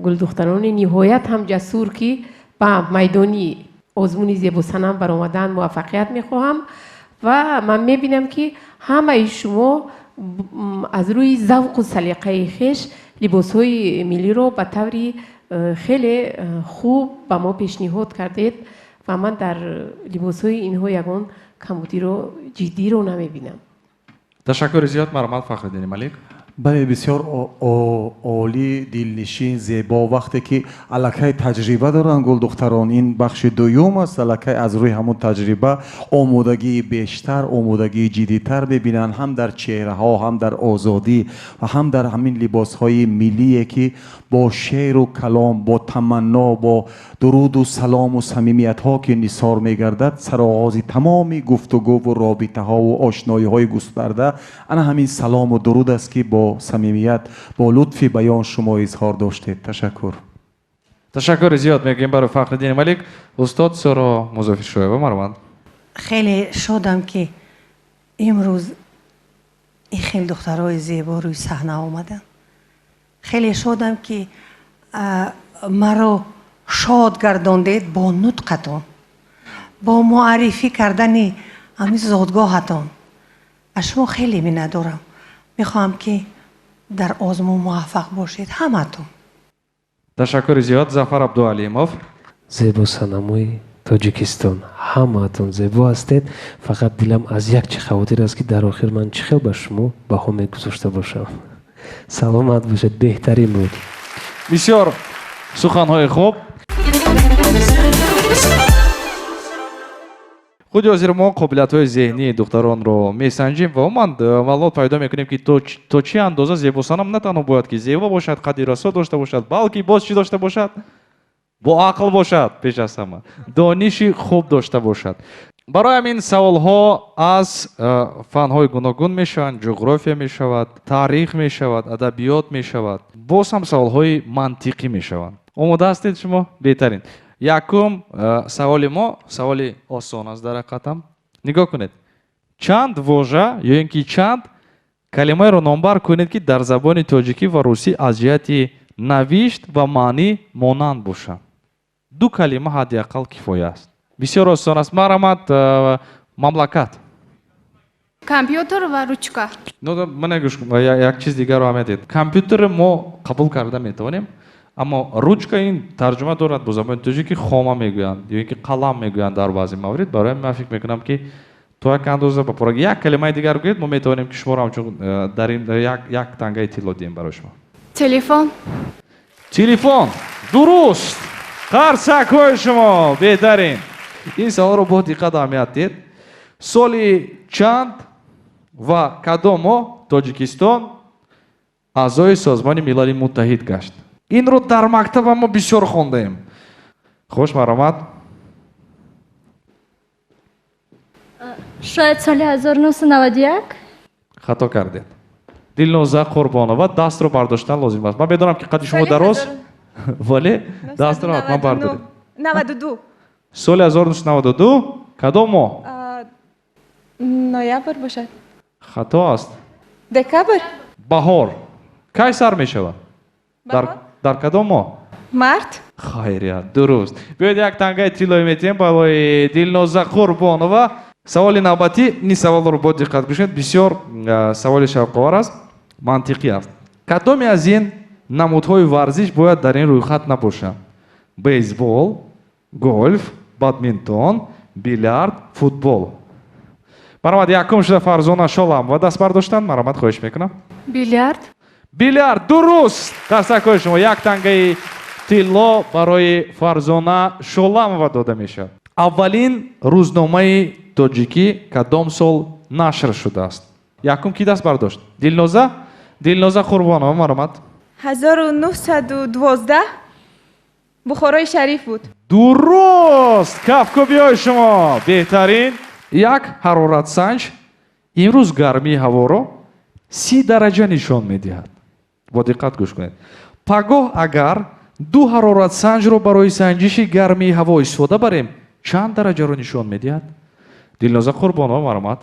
гулдухтарони ниҳоят ҳам ҷасур, ки ба майдони озмуни Зебосанам баромадан муваффақият мехоҳам ва ман мебинам, ки ҳамаи шумо аз рӯи завқу салиқаи хеш либосҳои миллиро ба таври хеле хуб ба мо пешниҳод кардед ва ман дар либосҳои инҳо ягон камбудиро ҷиддиро намебинам. Ташаккури зиёд, марҳамат Фахриддини Малик. Бале, бисёр олӣ, дилнишин, зебо. Вақте ки аллакай таҷриба доранд гулдухтарон, ин бахши дуюм аст, аллакай аз рӯи ҳамон таҷриба омодагии бештар, омодагии ҷиддитар мебинанд, ҳам дар чеҳраҳо, ҳам дар озодӣ ва ҳам дар ҳамин либосҳои миллие, ки бо шеъру калом, бо таманно, бо дуруду салому самимиятҳо ки нисор мегардад, сароғози тамоми гуфтугӯву робитаҳову ошноиҳои густарда ана ҳамин салому дуруд аст, ки бо самимият, бо лутфи баён шумо изҳор доштед. Ташаккур. Ташаккури зиёд мегӯем барои Фахриддини Малик. Устод Соро Музаффаршоева, марҳамат. Хеле шодам, ки имрӯз ин хел духтарои зебо рӯи саҳна омаданд. Хеле шодам, ки маро шод гардондед бо нутқатон, бо муаррифӣ кардани ҳамин зодгоҳатон. Аз шумо хеле миннатдорам. Мехоҳам, ки дар озмун муваффақ бошед ҳаматон. Ташаккури зиёд, Зафар Абдуалимов. Зебосанамои Тоҷикистон, ҳамаатон зебо ҳастед. Фақат дилам аз як чи хавотир аст, ки дар охир ман чӣ хел ба шумо баҳо мегузошта бошам. Саломат бошед, беҳтарин буд. Бисёр суханҳои хуб. Худи ҳозир мо қобилиятҳои зеҳнии духтаронро месанҷем ва умуман маълумот пайдо мекунем, ки то чӣ андоза зебосанам на танҳо бояд ки зебо бошад, қадди расо дошта бошад, балки боз чӣ дошта бошад? Бо ақл бошад, пеш аз ҳама дониши хуб дошта бошад. Барои ҳамин саволҳо аз фанҳои гуногун мешаванд, ҷуғрофия мешавад, таърих мешавад, адабиёт мешавад, боз ҳам саволҳои мантиқӣ мешаванд. Омода ҳастед шумо? Беҳтарин. Якум саволи мо саволи осон аст дар ҳақиқатам. Нигоҳ кунед. Чанд вожа ё ин ки чанд калимаеро номбар кунед, ки дар забони тоҷикӣ ва русӣ аз ҷиҳати навишт ва маънӣ монанд бошанд. Ду калима ҳадди ақал кифоя аст. Бисёр осон аст. Марҳамат, мамлакат. Компютер ва ручка. Мана гӯш кун, як чиз дигарро аҳамият диҳед. Компютерро мо қабул карда метавонем, аммо ручка ин тарҷума дорад бо забони тоҷикӣ хома мегӯянд ё ин ки қалам мегӯянд дар баъзе маврид. Барои ман фикр мекунам, ки то як андоза ба пурра як калимаи дигар гӯед, мо метавонем, ки шуморо ҳамчун дар ин як тангаи тилло диҳем барои шумо. Телефон. Телефон. Дуруст. Қарсакҳои шумо беҳтарин. Ин саволро бо диққат аҳамият диҳед. Соли чанд ва кадом моҳ Тоҷикистон аъзои Созмони Милали Муттаҳид гашт? Инро дар мактаба мо бисёр хондаем. Хуш, марҳамат. Шояд соли 1991? Хато кардед. Дилноза Қурбонова, дастро бардоштан лозим аст. Ман медонам, ки қадди шумо дароз, вале дастро ҳатман бардоред. 92. Соли 1992 кадом моҳ? Ноябр бошад. Хато аст. Декабр? Баҳор. Кай сар мешавад? Дар кадом моҳ? Март. Хайрият, дуруст. Биёед як тангаи тиллоӣ метиҳем барои Дилноза Қурбонова. Саволи навбатӣ, ин саволро бо диққат гӯш кунед, бисёр саволи шавқовар аст, мантиқӣ аст. Кадоме аз ин намудҳои варзиш бояд дар ин рӯйхат набошанд? Бейсбол, голф, бадминтон, билярд, футбол. Марҳамат, якум шуда Фарзона Шоламова даст бардоштанд. Марҳамат, хоҳиш мекунам. Билярд. Билярд, дуруст. Қарсакҳои шумо. Як тангаи тилло барои Фарзона Шоламова дода мешавад. Аввалин рӯзномаи тоҷикӣ кадом сол нашр шудааст? Якум ки даст бардошт? Дилноза? Дилноза Қурбонова, марҳамат. 1912 Бухорои Шариф буд. Дуруст! Кафкӯбиҳои шумо беҳтарин. Як ҳароратсанҷ имрӯз гармии ҳаворо 30 дараҷа нишон медиҳад. Бо диққат гӯш кунед. Пагоҳ агар ду ҳароратсанҷро барои санҷиши гармии ҳаво истифода барем, чанд дараҷаро нишон медиҳад? Дилноза Қурбонова, марҳамат.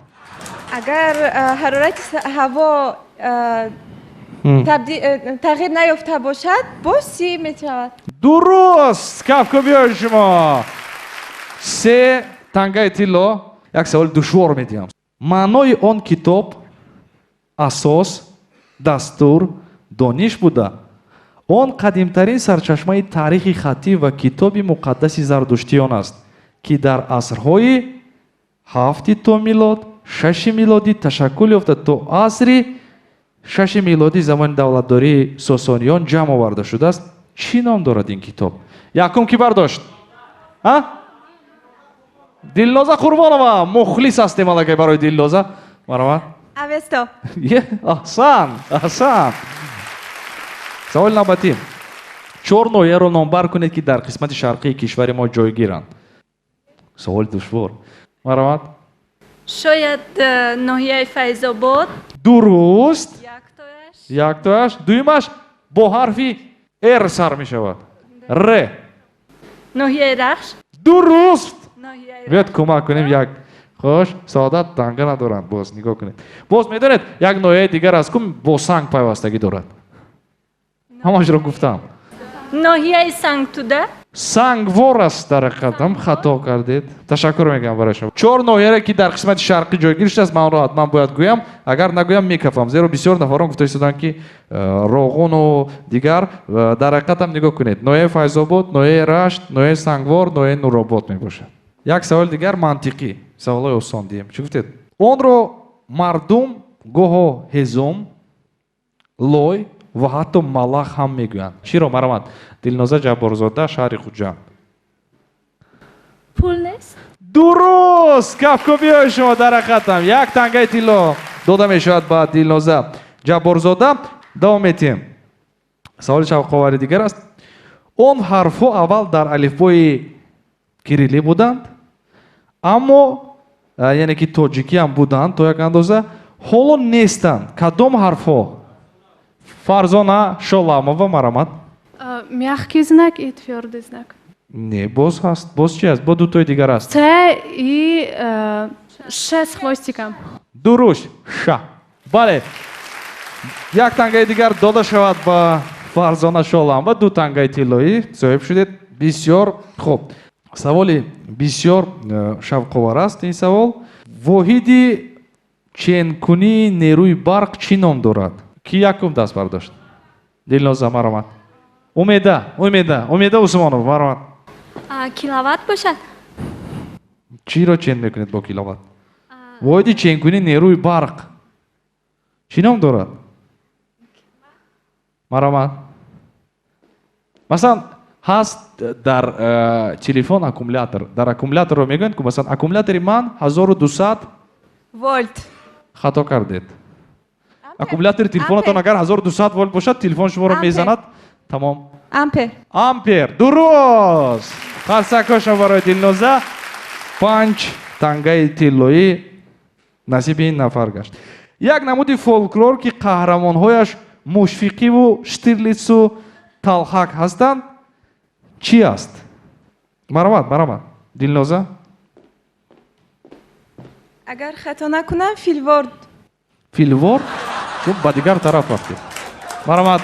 Агар ҳарорати ҳаво тағйир наёфта бошад, боз 30 мешавад. Дуруст! Кафкӯбиҳои шумо. Се тангаи тилло. Як саволи душвор медиҳам. Маънои он китоб асос, дастур, дониш буда. Он қадимтарин сарчашмаи таърихи хаттӣ ва китоби муқаддаси зардуштиён аст, ки дар асрҳои ҳафти то милод, шаши милодӣ ташаккул ёфта то асри шаши милодӣ замони давлатдории сосониён ҷамъ оварда шудааст. Чӣ ном дорад ин китоб? Якум ки бардошт? А? Дилноза Қурбонова, мухлис ҳастем аллакай барои Дилноза. Марҳамат. Авесто. Аҳсан, аҳсан. Саволи навбатӣ. Чор ноҳияро номбар кунед, ки дар қисмати шарқии кишвари мо ҷойгиранд. Саволи душвор. Марҳамат. Шояд ноҳияи Файзобод. Дуруст. Яктояш. Дуюмаш бо ҳарфи Р сар мешавад. Р. Ноҳияи Рахш. Дуруст. Биёед кӯмак кунем як. Хош, саодат танга надоранд. Боз нигоҳ кунед. Боз медонед, як ноҳияи дигар аст, ку бо санг пайвастагӣ дорад. Ҳамашро гуфтам. Ноҳияи Сангтуда. Сангвор аст дар ҳақиқат, ҳам хато кардед. Ташаккур мегӯям барои шумо. Чор ноҳияре, ки дар қисмати шарқӣ ҷойгир шудааст, ман онро ҳатман бояд гӯям. Агар нагӯям мекафам, зеро бисёр нафарон гуфта истоданд, ки Роғуну дигар. Дар ҳақиқат ҳам нигоҳ кунед. Ноҳияи Файзобод, ноҳияи Рашт, ноҳияи Сангвор, ноҳияи Нуробод мебошад. Як саволи дигар мантиқӣ, саволҳои осон диҳем. Чӣ гуфтед? Онро мардум гоҳо ҳезум, лой ва ҳатто малах ҳам мегӯянд. Чиро, марҳамат? Дилноза Ҷабборзода, шаҳри Хуҷанд. Пул нест? Дуруст! Кафкӯбиҳои шумо дар ҳақиқатам. Як тангаи тилло дода мешавад ба Дилноза Ҷабборзода. Давом метиҳем. Саволи шавқовари дигар аст. Он ҳарфҳо аввал дар алифбои кириллӣ буданд, аммо яъне ки тоҷикӣ ҳам буданд то як андоза, ҳоло нестанд. Кадом ҳарфҳо? Фарзона Шоламова, марҳамат. Мягкий знак и твердый знак. Не, боз ҳаст. Боз чи аст? Бо дутои дигар аст. Ц и Ш с хвостиком. Дуруст, Ш. Бале, як тангаи дигар дода шавад ба Фарзона Шоламова. Ду тангаи тиллоӣ соҳиб шудед. Бисёр хуб. Саволи бисёр шавқовар аст ин савол. Воҳиди ченкунии нерӯи барқ чӣ ном дорад? Ки якум даст бардошт? Дилноза, маромад. Умеда, Умеда, Умеда Усмонова, маромад. Киловатт бошад? Чиро чен мекунед бо киловатт? Воҳиди ченкунии нерӯи барқ чӣ ном дорад? Маромад. Масалан, ҳаст дар телефон аккумулятор. Дар аккумуляторро мегӯянд, ки масалан аккумулятори ман 1200 вольт. Хато кардед. Аккумулятори телефонатон агар 1200 вольт бошад, телефон шуморо мезанад. Тамом. Ампер. Ампер. Дуруст. Қарсакҳошон барои Дилноза. 5 тангаи тиллоӣ насиби ин нафар гашт. Як намуди фолклор, ки қаҳрамонҳояш Мушфиқиву Штирлитсу Талҳак ҳастанд, чӣ аст? Маромад, маромад. Дилноза? Агар хато накунам, филворд. Филворд? Чун ба дигар тараф рафтед. Маромад,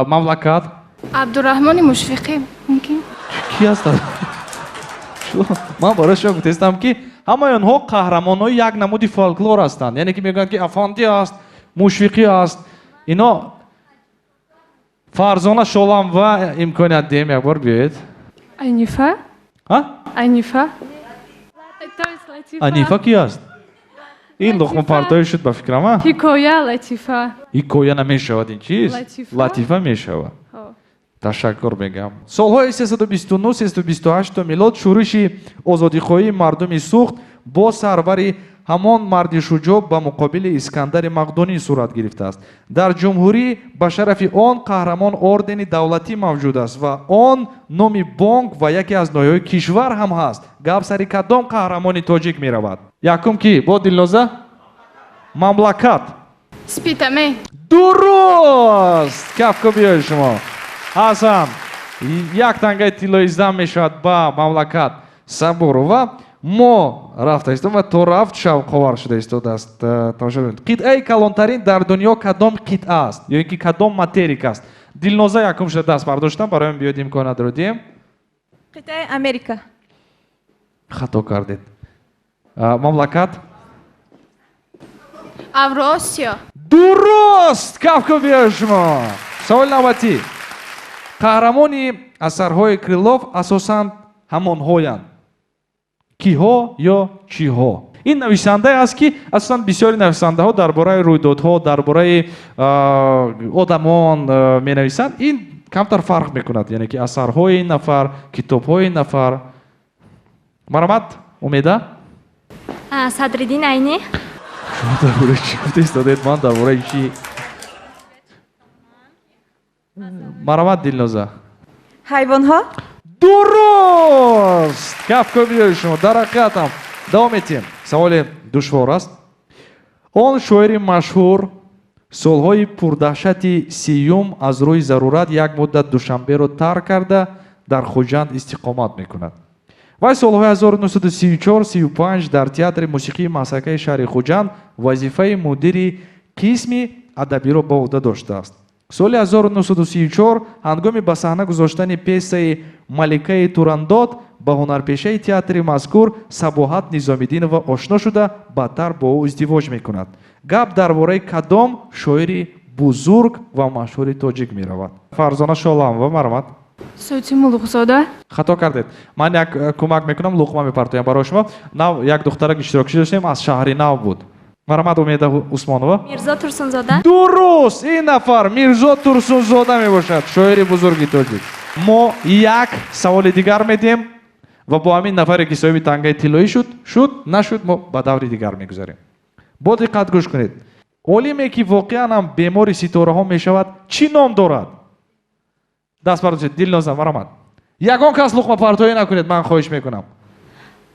Мамлакат? Абдурраҳмони Мушфиқӣ мумкин? Ки аст? Ман барои шумо гуфтаистам, ки ҳамаи онҳо қаҳрамонҳои як намуди фолклор ҳастанд. Яъне ки мегӯянд, ки Афанди аст, Мушфиқӣ аст. Ино Фарзона Шоламова имконият диҳем, як бор биёед. Анифа? А? Анифа? Анифа ки аст? Ин луқмапартоӣ шуд ба фикрам, а? Ҳикоя, латифа. Ҳикоя намешавад ин чиз? Латифа мешавад. Ташаккур мегӯям. Солҳои 329, 328 милод шӯриши озодихоҳии мардуми Суғд бо сарвари ҳамон марди шуҷоъ ба муқобили Искандари Мақдунӣ сурат гирифтааст. Дар ҷумҳурӣ ба шарафи он қаҳрамон ордени давлатӣ мавҷуд аст ва он номи бонк ва яке аз ноҳияҳои кишвар ҳам ҳаст. Гап сари кадом қаҳрамони тоҷик меравад? Якум ки? Бо Дилноза? Мамлакат. Спитаме. Дуруст! Кафкӯбиҳои шумо. Ҳасан, як тангаи тиллои зам мешавад ба Мамлакат Сабурова. Мо рафта истодем ва то рафт шавқовар шуда истодааст. Тамошо бинед. Қитъаи калонтарин дар дунё кадом қитъа аст? Ё ин ки кадом материк аст? Дилноза якум шуда даст бардоштам, бароям биёед имкониятро диҳем. Қитъаи Америка. Хато кардед. Мамлакат? Авросиё. Дуруст! Кафкӯбиҳои шумо. Саволи навбатӣ. Қаҳрамони асарҳои Крилов асосан ҳамонҳоянд. Киҳо ё чиҳо? Ин нависандае аст, ки асосан бисёри нависандаҳо дар бораи рӯйдодҳо, дар бораи одамон менависанд. Ин камтар фарқ мекунад, яъне ки асарҳои ин нафар, китобҳои ин нафар. Маромад, Умеда? Садриддин Айнӣ. Шумо дар бораи чӣ гуфта истодед? Ман дар бораи чӣ? Маромад, Дилноза. Ҳайвонҳо? Дуруст! Кафкӯбиҳои шумо. Дар ҳақиқатам. Давом метиҳем. Саволи душвор аст. Он шоири машҳур солҳои пурдаҳшати 30 аз рӯи зарурат як муддат Душанберо тарк карда дар Хуҷанд истиқомат мекунад. Вай солҳои 1934, 35 дар театри мусиқии масакаи шаҳри Хуҷанд вазифаи мудири қисми адабиро ба уҳда доштааст. Соли 1934 ҳангоми ба саҳна гузоштани пьесаи Маликаи Турандот ба ҳунарпешаи театри мазкур Сабоҳат Низомиддинова ошно шуда, баъдтар бо ӯ издивоҷ мекунад. Гап дар бораи кадом шоири бузург ва машҳури тоҷик меравад? Фарзона Шоламова, марҳамат. Соти Мулуқзода. Хато кардед. Ман як кӯмак мекунам, луқма мепартоям барои шумо. Нав як духтарак иштирокчӣ доштем, аз шаҳри Нав буд. Марҳамат, Умеда Усмонова. Мирзо Турсунзода. Дуруст! Ин нафар Мирзо Турсунзода мебошад, шоири бузурги тоҷик. Мо як саволи дигар медиҳем ва бо ҳамин нафаре, ки соҳиби тангаи тиллоӣ шуд, шуд, нашуд, мо ба даври дигар мегузарем. Бо диққат гӯш кунед. Олиме, ки воқеан ҳам бемори ситораҳо мешавад, чӣ ном дорад? Даст бардошед, Дилноза, марҳамат. Ягон кас луқмапартоӣ накунед, ман хоҳиш мекунам.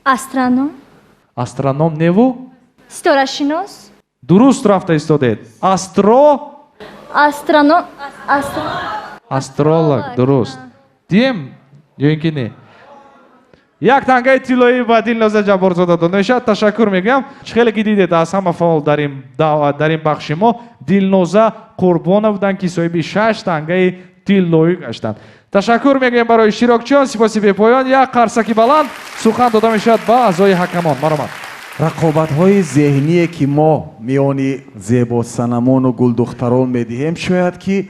Астроном. Астроном неву? Ситорашинос. Дуруст рафта истодед. Астро? Астроном. Астролог, дуруст. Дием, Ё ин ки не? Як тангаи тиллоӣ ба Дилноза Ҷабборзода дода мешавад. Ташаккур мегӯям. Чӣ хеле ки дидед, аз ҳама фаъол дар ин бахши мо Дилноза Қурбонова буданд, ки соҳиби 6 тангаи тиллоӣ гаштанд. Ташаккур мегӯем барои иштирокчиён, сипоси бепоён. Як қарсаки баланд сухан дода мешавад ба аъзои ҳакамон. Марҳамат. Рақобатҳои зеҳние ки мо миёни зебосанамону гулдухтарон медиҳем, шояд ки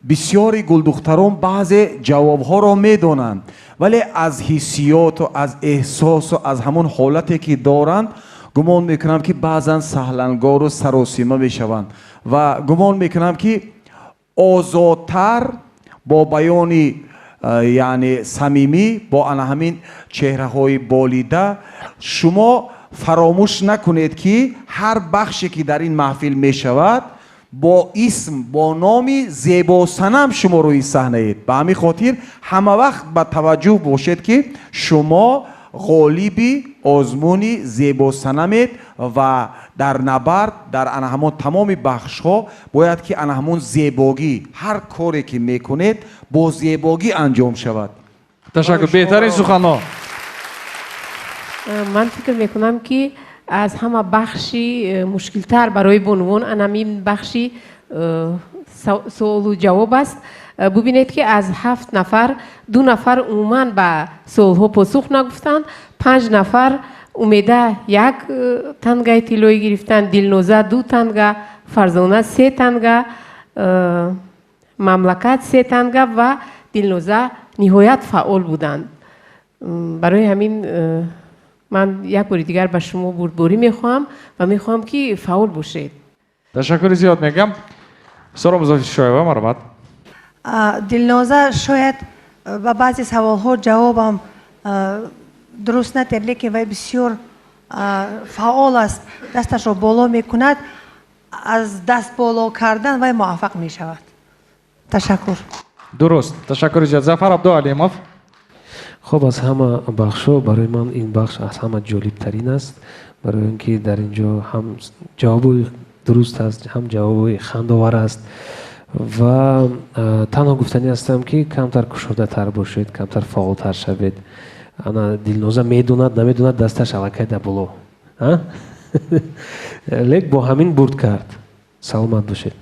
бисёри гулдухтарон баъзе ҷавобҳоро медонанд, вале аз ҳиссиёту аз эҳсосу аз ҳамон ҳолате ки доранд, гумон мекунам ки баъзан саҳлангору саросима мешаванд ва гумон мекунам ки озодтар бо баёни яъне самимӣ бо ана ҳамин чеҳраҳои болида шумо фаромӯш накунед ки ҳар бахше ки дар ин маҳфил мешавад бо исм, бо номи зебосанам шумо рӯи саҳнаед. Ба ҳамин хотир ҳама вақт ба таваҷҷӯҳ бошед ки шумо ғолиби озмуни зебосанамед ва дар набард дар ана ҳамон тамоми бахшҳо бояд ки ана ҳамон зебогӣ, ҳар коре ки мекунед бо зебогӣ анҷом шавад. Ташаккур, беҳтарин суханҳо. Ман фикр мекунам ки аз ҳама бахши мушкилтар барои бонувон анамин бахши суолу ҷавоб аст. Бубинед ки аз 7 нафар 2 нафар умуман ба суолҳо посух нагуфтанд, 5 нафар Умеда 1 тангаи тиллоӣ гирифтанд, Дилноза 2 танга, Фарзона 3 танга, Мамлакат 3 танга ва Дилноза ниҳоят фаъол буданд. Барои ҳамин ман як бори дигар ба шумо бурдборӣ мехоҳам ва мехоҳам ки фаъол бошед. Ташаккури зиёд мегӯям. Соро Музаффаршоева, марҳамат. Дилноза шояд ба баъзе саволҳо ҷавобам дуруст надиҳад, лекин вай бисёр фаъол аст, дасташро боло мекунад, аз даст боло кардан вай муваффақ мешавад. Ташаккур. Дуруст. Ташаккури зиёд. Зафар Абдуалимов. Хуб, аз ҳама бахшҳо барои ман ин бахш аз ҳама ҷолибтарин аст, барои ин ки дар ин ҷо ҳам ҷавоби дуруст аст, ҳам ҷавоби хандовар аст ва танҳо гуфтанӣ ҳастам ки камтар кушодатар бошед, камтар фаъолтар шавед. Ана Дилноза медонад, намедонад, дасташ аллакай дар боло. Лек бо ҳамин бурд кард. Саломат бошед.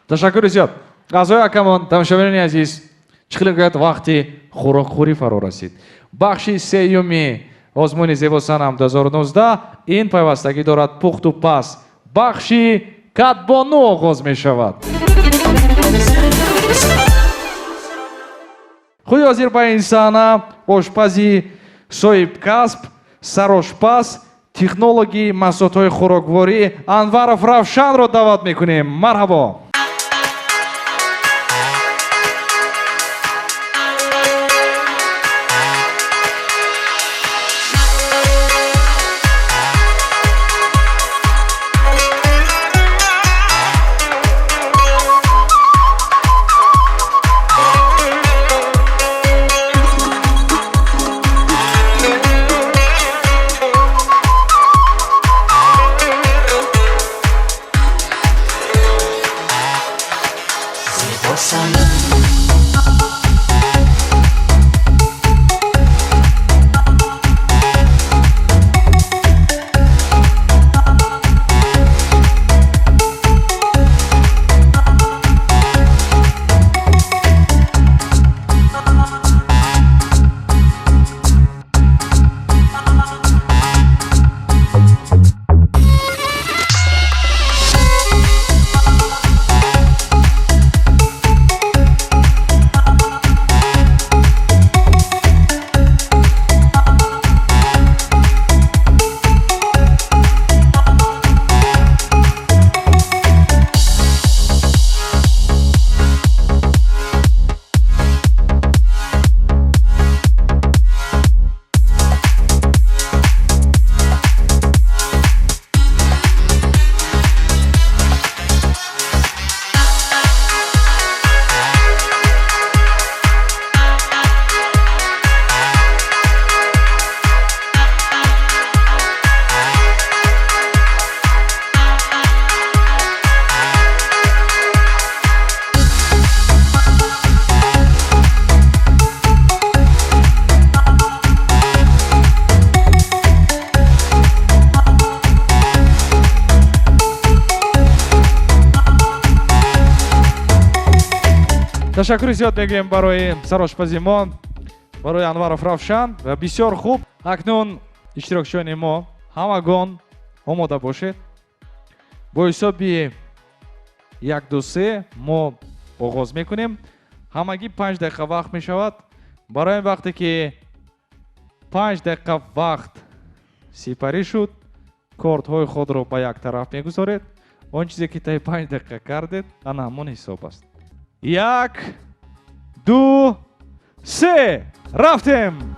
Ташаккури зиёд. Аъзои ҳакамон, тамошобинони азиз, чӣ хеле гӯяд вақти хӯрокхӯрӣ фаро расид. Бахши сеюми озмуни зебосанам 2019 ин пайвастагӣ дорад пухту пас. Бахши кадбону оғоз мешавад. Худи ҳозир ба ин саҳна ошпази соҳибкасб, сарошпаз, технологи маҳсулотҳои хӯрокворӣ Анваров Равшанро даъват мекунем. Марҳабо. Ташаккури зиёд мегӯем барои сарошпази мо, барои Анваров Равшан. Бисёр хуб. Акнун иштирокчиёни мо ҳамагон омода бошед. Бо ҳисоби 1, 2, 3 мо оғоз мекунем. Ҳамагӣ 5 дақиқа вақт мешавад. Барои вақте ки 5 дақиқа вақт сипарӣ шуд, кортҳои худро ба як тараф мегузоред. Он чизе ки таи 5 дақиқа кардед, ана ҳамон ҳисоб аст. 1, 2, 3. Рафтем!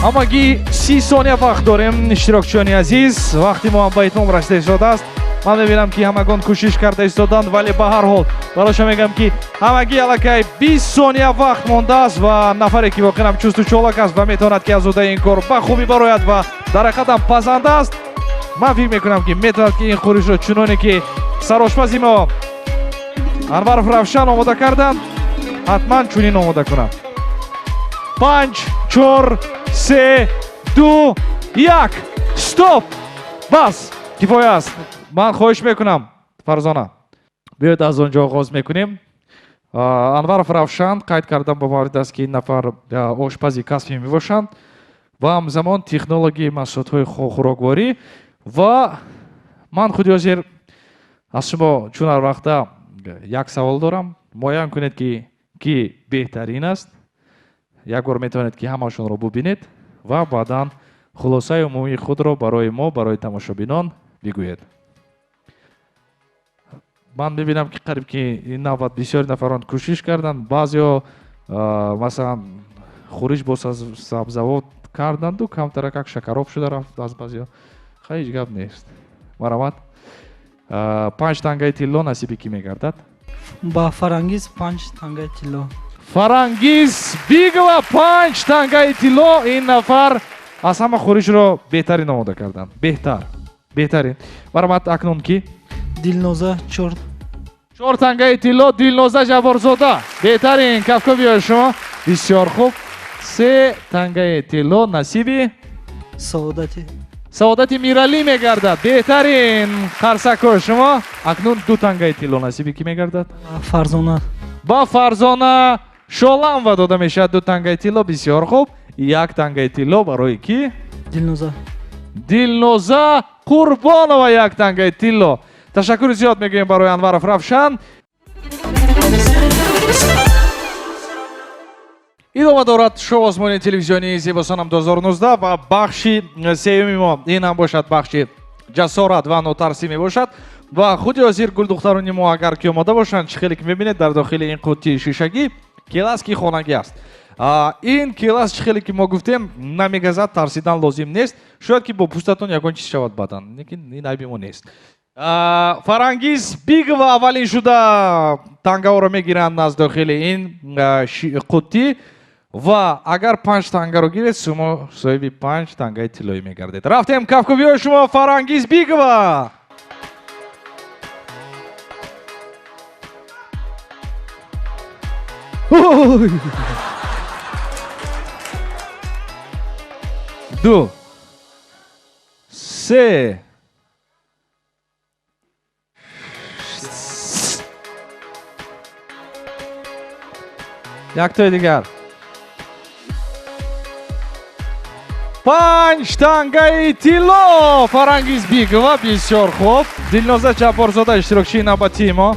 Ҳамагӣ 30 сония вақт дорем, иштирокчиёни азиз. Вақти мо ҳам ба итмом расида истодааст. Ман мебинам, ки ҳамагон кӯшиш карда истоданд, вале ба ҳар ҳол бароша мегӯям, ки ҳамагӣ аллакай 20 сония вақт мондааст ва нафаре ки воқеан чусту чолак аст ва метавонад, ки аз уҳдаи ин кор ба хубӣ барояд ва дар ҳақиқат ҳам пазанда аст, ман фикр мекунам, ки метавонад, ки ин хӯришро чуноне ки сарошпази мо Анваров Равшан омода карданд, ҳатман чунин омода кунад. 5, 4, 3, 2, 1. Стоп! Бас! Кифоя аст. Ман хоҳиш мекунам, Фарзона. Биёед аз он ҷо оғоз мекунем. Анваров Равшан қайд кардам ба маврид аст, ки ин нафар ошпази касбӣ мебошанд ва ҳамзамон технологияи маҳсулотҳои хӯрокворӣ. Ва ман худи ҳозир аз шумо чун ҳар вақта як савол дорам. Муайян кунед, ки ки беҳтарин аст. Як бор метавонед, ки ҳамашонро бубинед ва баъдан хулосаи умумии худро барои мо, барои тамошобинон бигӯед. Ман мебинам, ки қариб ки ин навбат бисёри нафарон кӯшиш карданд. Баъзеҳо, масалан, хӯриш бо сабзавот карданду камтаракак шакароб шуда рафт аз баъзеҳо. Хай, ҳеҷ гап нест. Марҳамат. 5 тангаи тилло насиби кӣ мегардад? Ба Фарангиз 5 тангаи тилло. Фарангиз Бигова 5 тангаи тилло. Ин нафар Аз ҳама хӯришро беҳтарин омода карданд. Беҳтар. Беҳтарин. Марҳамат, акнун ки? Дилноза 4. 4 тангаи тилло Дилноза Ҷабборзода. Беҳтарин, кафкӯбиҳои шумо. Бисёр хуб. 3 тангаи тилло насиби Саодати. Саодати Миралӣ мегардад. Беҳтарин, қарсакҳои шумо. Акнун 2 тангаи тилло насиби кӣ мегардад? Фарзона. Ба Фарзона Шоламова дода мешавад 2 тангаи тилло. Бисёр хуб. 1 тангаи тилло барои кӣ? Дилноза. Дилноза Қурбонова 1 тангаи тилло. Ташаккури зиёд мегӯем барои Анваров Равшан. Идома дорад шоу озмуни телевизионии Зебосанам 2019 ва бахши сеюми мо ин ҳам бошад бахши ҷасорат ва нотарсӣ мебошад. Ва худи ҳозир гулдухтарони мо агар ки омода бошанд, чӣ хеле ки мебинед дар дохили ин қуттии шишагӣ келас ки хонагӣ аст. Ин келас чӣ хеле ки мо гуфтем намегазад, тарсидан лозим нест. Шояд ки бо пӯстатон ягон чиз шавад баъдан, лекин ин айби мо нест. Фарангиз Бигова аввалин шуда тангаҳоро мегиранд аз дохили ин қуттӣ ва агар 5 тангаро гиред, шумо соҳиби 5 тангаи тиллоӣ мегардед. Рафтем, кафкӯбиҳои шумо Фарангиз Бигова. Ду, се, яктои дигар. 5 тангаи тилло Фарангиз Бигова. Бисёр хуб. Дилноза Ҷабборзода иштирокчии навбатии мо.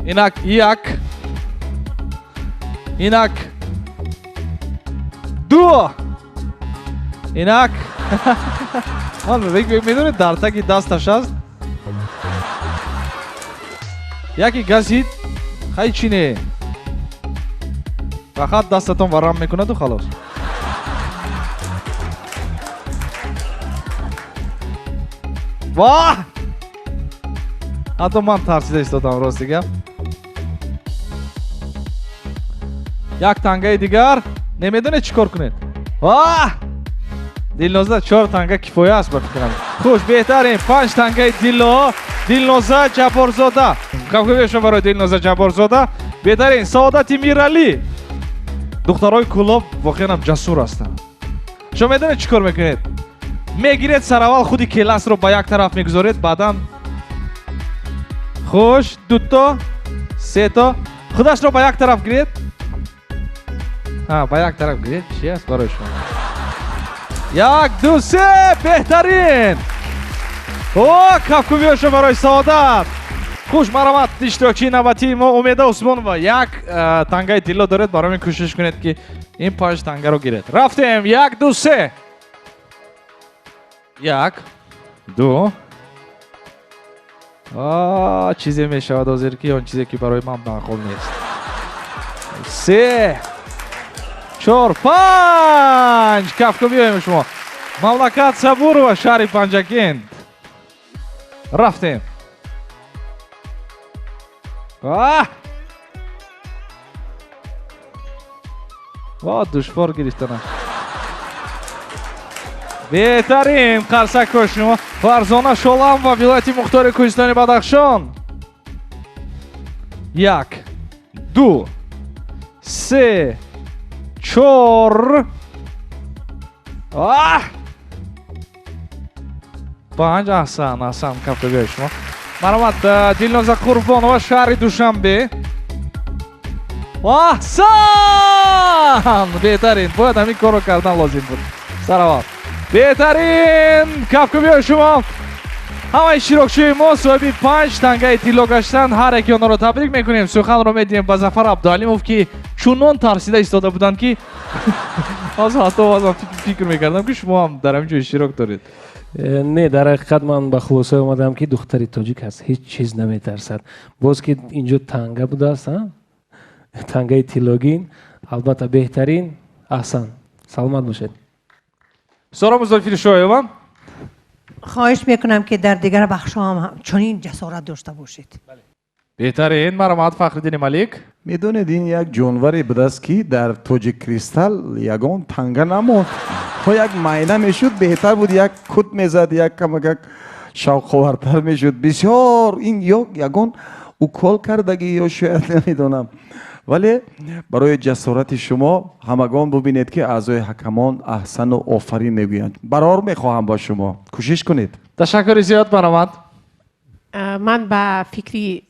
Инак 1, инак 2, инак ман медонед дар таги дасташ аст яке газид, хай чӣ не, фақат дастатон варам мекунаду халос. Ваҳ! Ҳатто ман тарсида истодам, рости гап. 1 тангаи дигар. Намедонед чӣ кор кунед. Ваҳ! Дилноза 4 танга кифоя аст ба фикрам. Хуш, беҳтарин. 5 тангаи тилло Дилноза Ҷабборзода. Кафкӯбиҳои барои Дилноза Ҷабборзода. Беҳтарин. Саодати Миралӣ. Духтарои Кӯлоб воқеан ҳам ҷасур ҳастанд. Шумо медонед чӣ кор мекунед? Мегиред сараввал худи келасро ба як тараф мегузоред, баъдан хуш 2 то, 3 то худашро ба як тараф гиред. Ба як тараф гиред. Чӣ аст барои шумо? 1, 2, 3. Беҳтарин. О, кафкӯбиҳояшо барои Саодат. Хуш, марҳамат, иштирокчии навбатии мо Умеда Усмонова. 1 тангаи тилло доред, барои ин кӯшиш кунед ки ин 5 тангаро гиред. Рафтем. 1, 2, 3. 1, 2. Чизе мешавад ҳозир ки он чизе ки барои ман маъқул нест. 3, 4, 5. Кафкӯбиҳоем шумо. Мамлакат Сабурова, шаҳри Панҷакент. Рафтем. Ва душвор гирифтанаш. Беҳтарин, қарсакҳои шумо. Фарзона Шоламова, вилояти Мухтори Кӯҳистони Бадахшон. 1, 2, 3, 4, 5. Аҳсан, аҳсан, кафкӯбиҳои шумо. Марҳамат, Дилноза Қурбонова, шаҳри Душанбе. Аҳсан! Беҳтарин, бояд ҳамин корро кардан лозим буд. Сараввал. Беҳтарин, кафкӯбиҳои шумо. Ҳамаи иштирокчиҳои мо соҳиби 5 тангаи тилло гаштанд. Ҳар яки онҳоро табрик мекунем. Суханро медиҳем ба Зафар Абдуалимов, ки чунон тарсида истода буданд, ки ҳозир ҳатто баъзан фикр мекардам, ки шумо ҳам дар ҳамин ҷо иштирок доред. Не, дар ҳақиқат ман ба хулоса омадам, ки духтари тоҷик аз ҳеҷ чиз наметарсад. Боз ки инҷо танга будааст, тангаи тиллогин, албатта беҳтарин. Аҳсан, саломат бошед. Сора Музаффаршоева. Хоҳиш мекунам, ки дар дигар бахшҳо ҳам чунин ҷасорат дошта бошед. Беҳтарин, марҳамат, Фахриддини Малик. Медонед, ин як ҷонваре будааст, ки дар Тоҷик Кристалл ягон танга намонд. То як майна мешуд, беҳтар буд, як кут мезад, як камакак шавқовартар мешуд. Бисёр ин ё ягон укол кардагӣ ё шояд намедонам, вале барои ҷасорати шумо ҳамагон бубинед, ки аъзои ҳакамон аҳсану офарин мегӯянд. Барор мехоҳам бо шумо, кӯшиш кунед. Ташаккури зиёд, марҳамат. Ман ба фикри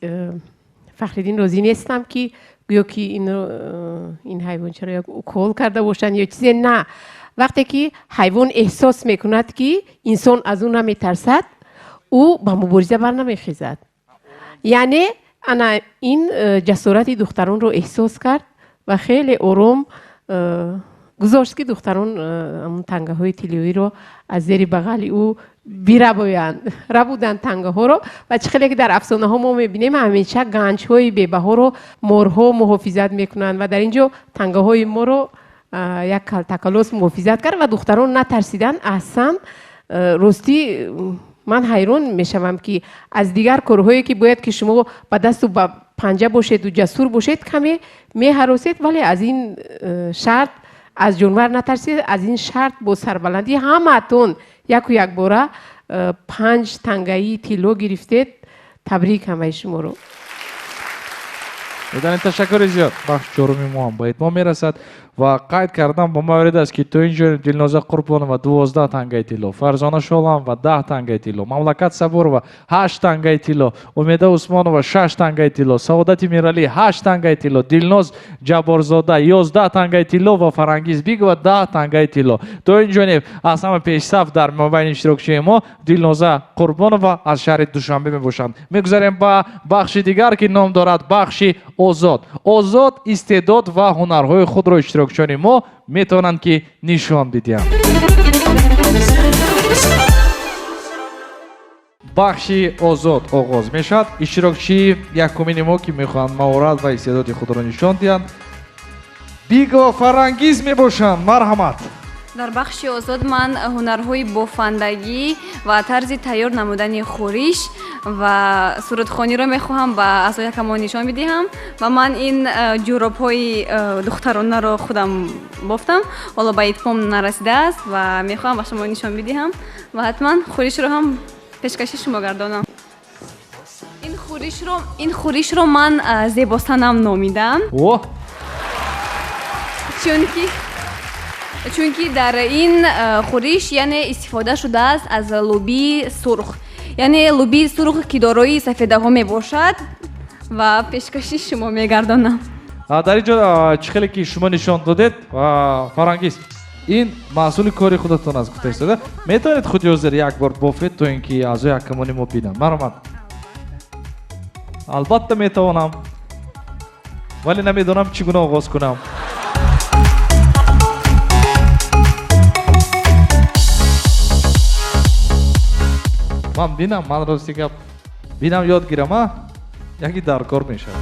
Фахриддин розӣ нестам, ки гӯё ки ин ҳайвончаро як укол карда бошанд ё чизе. На, вақте ки ҳайвон эҳсос мекунад, ки инсон аз ӯ наметарсад, ӯ ба мубориза барнамехезад. Яъне ана ин ҷасорати духтаронро эҳсос кард ва хеле ором гузошт, ки духтарон ҳамон тангаҳои тиллоиро аз зери бағали ӯ бирабоянд. Рабуданд тангаҳоро. Ва чӣ хеле ки дар афсонаҳо мо мебинем, ҳамеша ганҷҳои бебаҳоро морҳо муҳофизат мекунанд ва дар ин ҷо тангаҳои моро як калтакалос муҳофизат кард ва духтарон натарсиданд. Аҳсан, ростӣ ман ҳайрон мешавам, ки аз дигар корҳое, ки бояд ки шумо ба дасту ба панҷа бошеду ҷасур бошед, каме меҳаросед, вале аз ин шарт аз ҷонвар натарсед, аз ин шарт бо сарбаландӣ ҳамаатон яку якбора 5 тангаи тилло гирифтед. Табрик ҳамаи шуморо. Медонед, ташаккури зиёд. Бахши чоруми мо ҳам ба итмом мерасад ва қайд кардам ба маврид аст, ки то ин ҷо Дилноза Қурбонова 12 тангаи тилло, Фарзона Шоламова 10 тангаи тилло, Мамлакат Сабурова 8 тангаи тилло, Умеда Усмонова 6 тангаи тилло, Саодати Миралӣ 8 тангаи тилло, Дилноз Ҷабборзода 11 тангаи тилло ва Фарангиз Бигова 10 тангаи тилло. То ин ҷониб аз ҳама пешсаф дар мобайни иштирокчиҳои мо Дилноза Қурбонова аз шаҳри Душанбе мебошанд. Мегузарем ба бахши дигар, ки ном дорад бахши озод. Озод истеъдод ва ҳунарҳои худро иштирокчиёни мо метавонанд, ки нишон бидиҳанд. Бахши озод оғоз мешавад. Иштирокчии якумини мо, ки мехоҳанд маҳорат ва истеъдоди худро нишон диҳанд, Бигова Фарангиз мебошанд. Марҳамат. Дар бахши озод ман ҳунарҳои бофандагӣ ва тарзи тайёр намудани хӯриш ва сурудхониро мехоҳам ба аъзои ҳакамон нишон бидиҳам ва ман ин ҷӯробҳои духтаронаро худам бофтам, ҳоло ба итмом нарасидааст ва мехоҳам ба шумо нишон бидиҳам ва ҳатман хӯришро ҳам пешкаши шумо гардонам. Ин хӯришро ман Зебосанам номидам. Чунки дар ин хӯриш яъне истифода шудааст аз лӯбии сурх, яъне лӯбии сурх, ки дорои сафедаҳо мебошад, ва пешкаши шумо мегардонам. Дар ин ҷо чӣ хеле ки шумо нишон додед, Фарангиз, ин маҳсули кори худатон аст, гуфта истода. Метавонед худи ҳозир як бор бофед, то ин ки аъзои ҳакамони мо бинанд? Марҳамат. Албатта метавонам, вале намедонам чӣ гуна оғоз кунам. Ман бинам, ман рости гап бинам, ёд гирам, а яки даркор мешавад.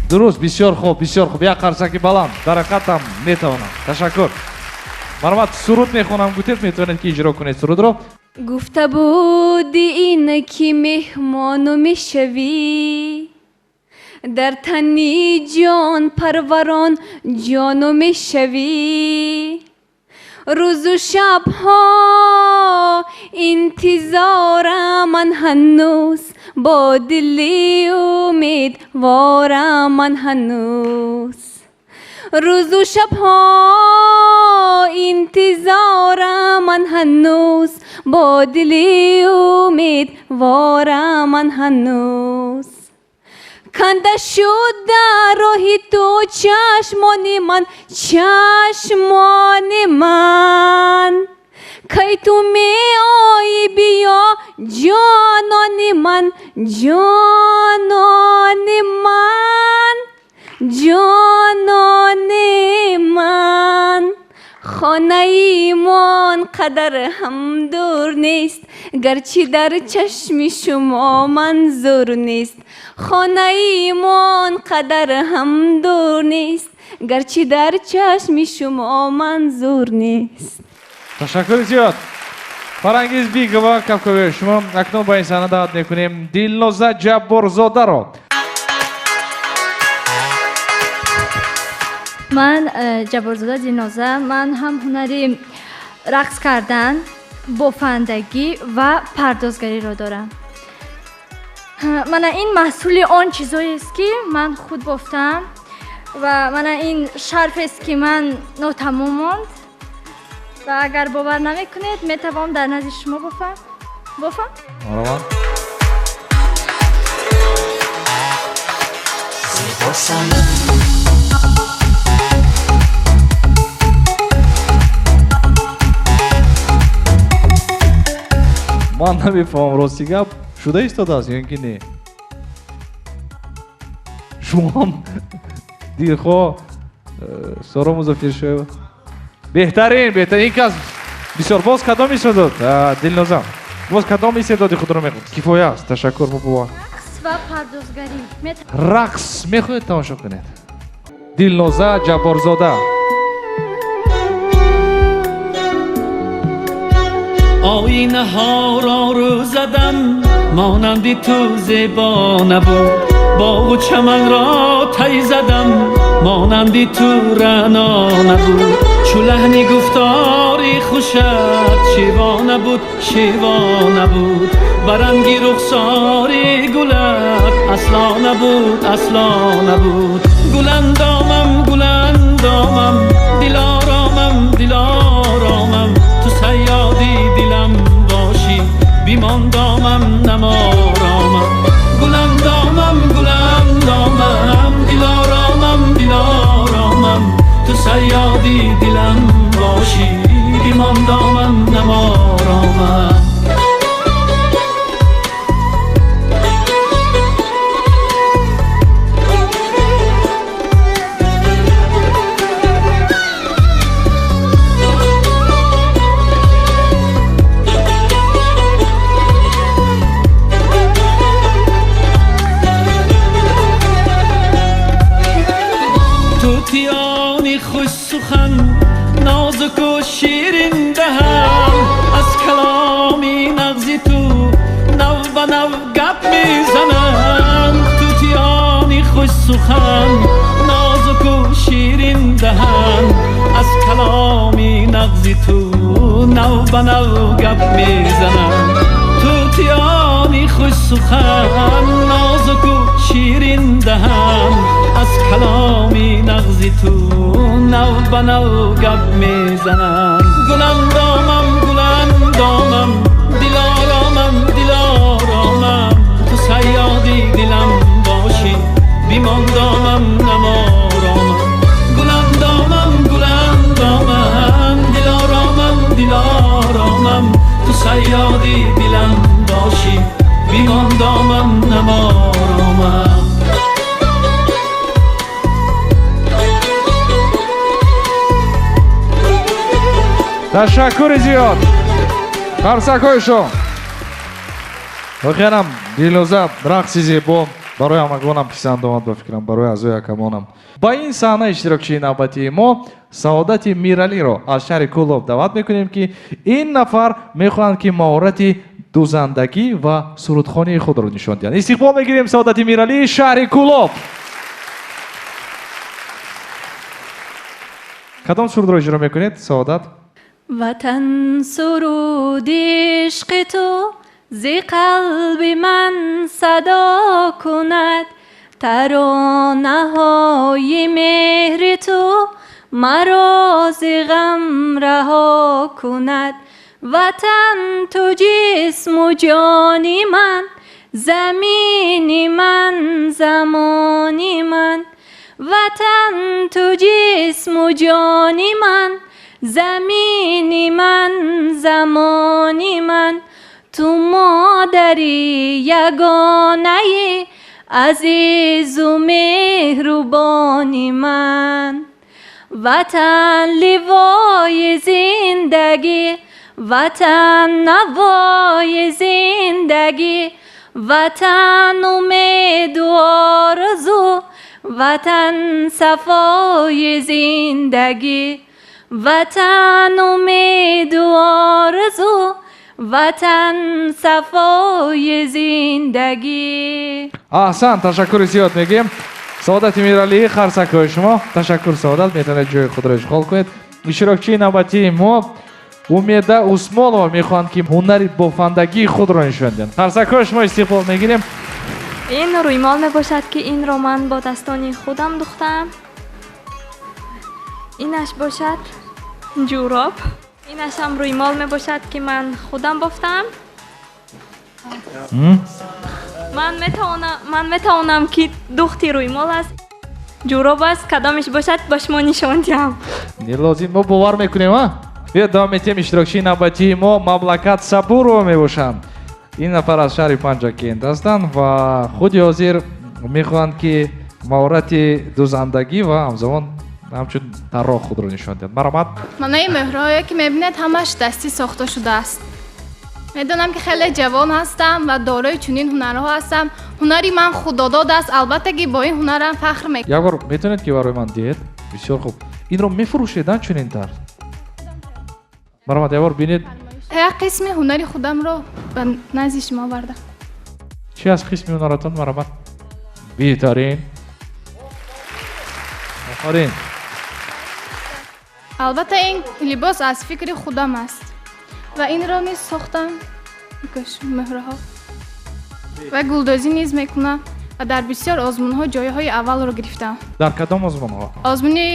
Дуруст, бисёр хуб, бисёр хуб. Як қарсаки баланд. Дар ҳақиқатам метавонам. Ташаккур. Марҳамат, суруд мехонам гуфтед, метавонед ки иҷро кунед сурудро. Гуфта буди ин ки меҳмону мешавӣ, дар тани ҷон парварон ҷону мешавӣ, рӯзу шабҳо интизорам ман ҳанӯз, бо дили умедворам ман ҳанӯз, рӯзу шабҳо интизорам ман ҳанӯз, бо дили умедворам ман ҳанӯз. Канда шуд дар роҳи ту чашмони ман, чашмони ман, кай ту меоӣ биё ҷонони ман, ҷонони ман, ҷонони ман. Хонаи мон қадар ҳам дур нест, гарчи дар чашми шумо манзур нест. Хонаи мон қадар ҳам дур нест, гарчи дар чашми шумо манзур нест. Ташаккури зиёд. Фарангиз Бикова, кафкӯбии шумо. Акнун ба ин саҳна даъват мекунем Дилноза Ҷабборзодаро. Ман Ҷабборзода Дилноза, ман ҳам ҳунари рақс кардан, бофандагӣ ва пардозгариро дорам. Мана ин маҳсули он чизоест, ки ман худ бофтам ва мана ин шарфест, ки ман нотамом монд. Ва агар бовар намекунед, метавонам дар назди шумо бофам. Бофам? Марҳамат. Ман намефаҳмам, рости гап шуда истодааст ё ин ки не? Шумо ҳам дилхоҳ Соро Музаффаршоева. Беҳтарин, беҳтарин. Ин кас бисёр. Боз кадом истеъдод, Дилноза? Боз кадом истеъдоди худро мехоҳед? Кифоя аст. Ташаккур, муборак. Рақс ва пардозгарӣ. Рақс мехоҳед тамошо кунед? Дилноза Ҷабборзода. Оинаҳоро рӯ задам, монанди ту зебо набуд. Боғу чаманро тай задам, монанди ту раъно набуд. Чу лаҳни гуфтори хушат шево набуд, шево набуд. Ба ранги рухсори гулат асло набуд, асло набуд. Гуландомам, гуландомам, дилоромам, дилоромам. Ту сайёди дилам бошӣ, бимондомам, наморомам. Гуландомам, гуландомам, дилоромам, дилоромам. Ту сайёди дилам бошӣ, бимондомам, наморомам. Тутиёни хушсухан, нозуку ширин даҳан, аз каломи нағзи ту нав ба нав гап мезананд. Тутиёни хушсухан, нозуку ширин даҳан, аз каломи нағзи ту нав ба нав гап мезананд. Тутиёни хушсухан, нозуку ширин даҳан, аз каломи нағзи ту нав ба нав гап мезананд. Гуландомам, гуландомам, дилоромам, дилоромам. Ту сайёди дилам бошӣ, бимондомам, наморомам. Гуландомам, гуландомам, дилоромам, дилоромам. Ту сайёди дилам бошӣ, бимондомам, наморомам. Ташаккури зиёд. Қарсакҳои шумо. Воқеан ҳам Дилноза рақси зебо барои ҳамагонам писанд омад, ба фикрам, барои аъзои ҳакамонам. Ба ин саҳна иштирокчии навбатии мо Саодати Миралиро аз шаҳри Кӯлоб даъват мекунем, ки ин нафар мехоҳанд, ки маҳорати дузандагӣ ва сурудхонии худро нишон диҳанд. Истиқбол мегирем Саодати Миралӣ, шаҳри Кӯлоб. Кадом сурудро иҷро мекунед, Саодат? Ватан суруди ишқи ту зи қалби ман садо кунад, таронаҳои меҳри ту маро зи ғам раҳо кунад. Ватан ту ҷисму ҷони ман, замини ман, замони ман. Ватан ту ҷисму ҷони ман, замини ман, замони ман. Ту модари ягонаи азизу меҳрубони ман. Ватан ливои зиндагӣ, ватан навои зиндагӣ, ватан умеду орзу, ватан сафои зиндагӣ. Ватан умеду орзу, Ватан сафои зиндагӣ. Аҳсан, ташаккури зиёд мегӯем. Саодати Миралӣ, қарсакҳои шумо. Ташаккур, Саодат, метавонед ҷои худро ишғол кунед. Иштирокчии навбатии мо Умеда Усмонова мехоҳанд, ки ҳунари бофандагии худро нишон диҳанд. Қарсакҳои шумо истиқбол мегирем. Ин рӯймол мебошад, ки инро ман бо дастони худам духтаам. Инаш бошад ҷӯроб. Инаш ҳам рӯймол мебошад, ки ман худам бофтаам. Ман метавонам, ки духти рӯймол аст, ҷӯроб аст, кадомиш бошад, ба шумо нишон диҳам. Нелозим, мо бовар мекунем, а? Биёед давом метиҳем. Иштирокчии навбатии мо Мамлакат Сабурова мебошанд. Ин нафар аз шаҳри Панҷакент ҳастанд ва худи ҳозир мехоҳанд, ки маҳорати дузандагӣ ва ҳамзамон ҳамчун тарроҳ худро нишон диҳанд. Марҳамат. Манаи меҳрҳое, ки мебинед, ҳамаш дастӣ сохта шудааст. Медонам, ки хеле ҷавон ҳастам ва дорои чунин ҳунарҳо ҳастам. Ҳунари ман худодод аст, албатта, ки бо ин ҳунарам фахр мекунам. Як бор метавонед, ки барои ман диҳед? Бисёр хуб. Инро мефурӯшед, чунин тарз? Марҳамат, як бор бинед. Як қисми ҳунари худамро ба назди шумо овардам. Чӣ аз қисми ҳунаратон, марҳамат? Беҳтарин. Офарин. Албатта, ин либос аз фикри худам аст ва инро низ сохтам, меҳраҳо ва гулдозӣ низ мекунам ва дар бисёр озмунҳо ҷойҳои аввалро гирифтам. Дар кадом озмунҳо? Озмуни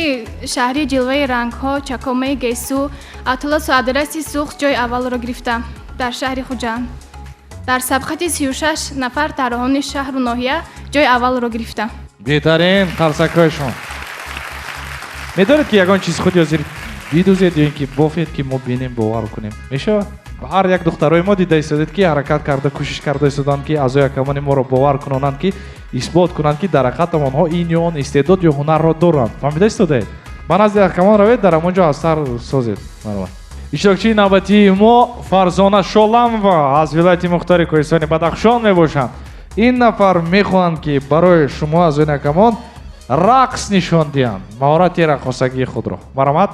шаҳрии ҷилваи рангҳо, чакомаи гесу, атласу адраси сухт ҷойи аввалро гирифтам дар шаҳри Хуҷанд. Дар сабқати 36 нафар тарроҳони шаҳру ноҳия ҷойи аввалро гирифтам. Беҳтарин, қарсакҳои шумо. Медонед, ки ягон чиз худи ҳозир бидӯзед ё ин ки бофед, ки мо бинем, бовар кунем? Мешавад? Ҳар як духтарои мо дида истодед, ки ҳаракат карда, кӯшиш карда истоданд, ки аъзои ҳакамони моро бовар кунонанд, ки исбот кунанд, ки дар ҳақиқат онҳо ин ё он истеъдод ё ҳунарро доранд. Фаҳмида истодаед? Ба назди ҳакамон равед, дар ҳамон ҷо аз сар созед. Марҳамат. Иштирокчии навбатии мо Фарзона Шоламова аз вилояти мухтори Кӯҳистони Бадахшон мебошанд. Ин нафар мехоҳанд, ки барои шумо, аъзои ҳакамон, рақс нишон диҳанд, маҳорати раққосагии худро. Марҳамат.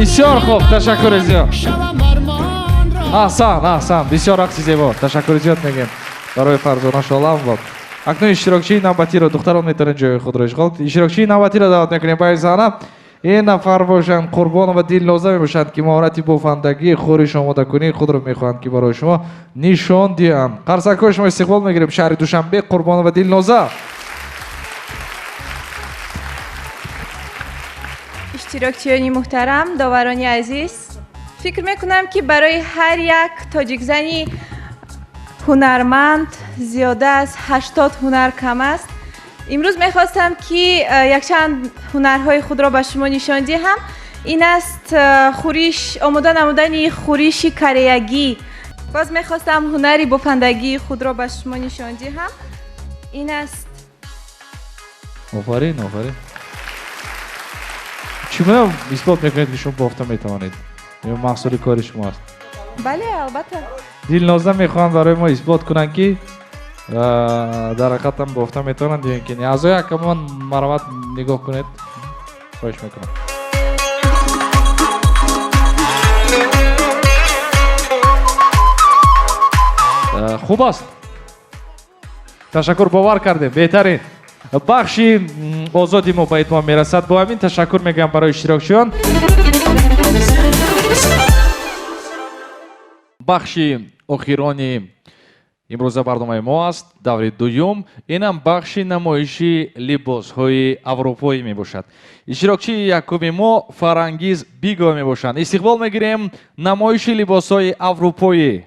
Бисёр хуб, ташаккури зиёд. Аҳсан, аҳсан, бисёр рақси зебо. Ташаккури зиёд мегӯем барои Фарзона Шоламова. Акнун иштирокчии навбатиро, духтарон метавонед ҷои худро ишғол кунед. Иштирокчии навбатиро даъват мекунем ба саҳна. Ин нафар бошанд Қурбонова Дилноза мебошанд, ки маҳорати бофандагӣ, хӯриш омодакунии худро мехоҳанд, ки барои шумо нишон диҳанд. Қарсакҳои шумо истиқбол мегирем. Шаҳри Душанбе, Қурбонова Дилноза. Иштирокчиёни муҳтарам, доварони азиз, фикр мекунам, ки барои ҳар як тоҷикзани ҳунарманд зиёда аз 80 ҳунар кам аст. Имрӯз мехостам, ки якчанд ҳунарҳои худро ба шумо нишон диҳам. Ин аст хӯриш, омода намудани хӯриши кореягӣ. Боз мехостам ҳунари бофандагии худро ба шумо нишон диҳам. Ин аст. Офарин, офарин. Чӣ гуна исбот мекунед, ки шумо бофта метавонед? Ё маҳсули кори шумо аст? Бале, албатта. Дилноза мехоҳанд барои мо исбот кунанд, ки дар ҳақиқатам бофта метавонанд ё ин ки не. Аъзои ҳакамон, марҳамат, нигоҳ кунед. Хоҳиш мекунам. Хуб аст. Ташаккур, бовар кардем. Беҳтарин. Бахши озоди мо ба итмом мерасад. Бо ҳамин ташаккур мегӯям барои иштирокчиён. Бахши охирони имрӯза барномаи мо аст, даври дуюм. Инам бахши намоиши либосҳои аврупоӣ мебошад. Иштирокчии якуми мо Фарангиз Бигова мебошанд. Истиқбол мегирем намоиши либосҳои аврупоӣ.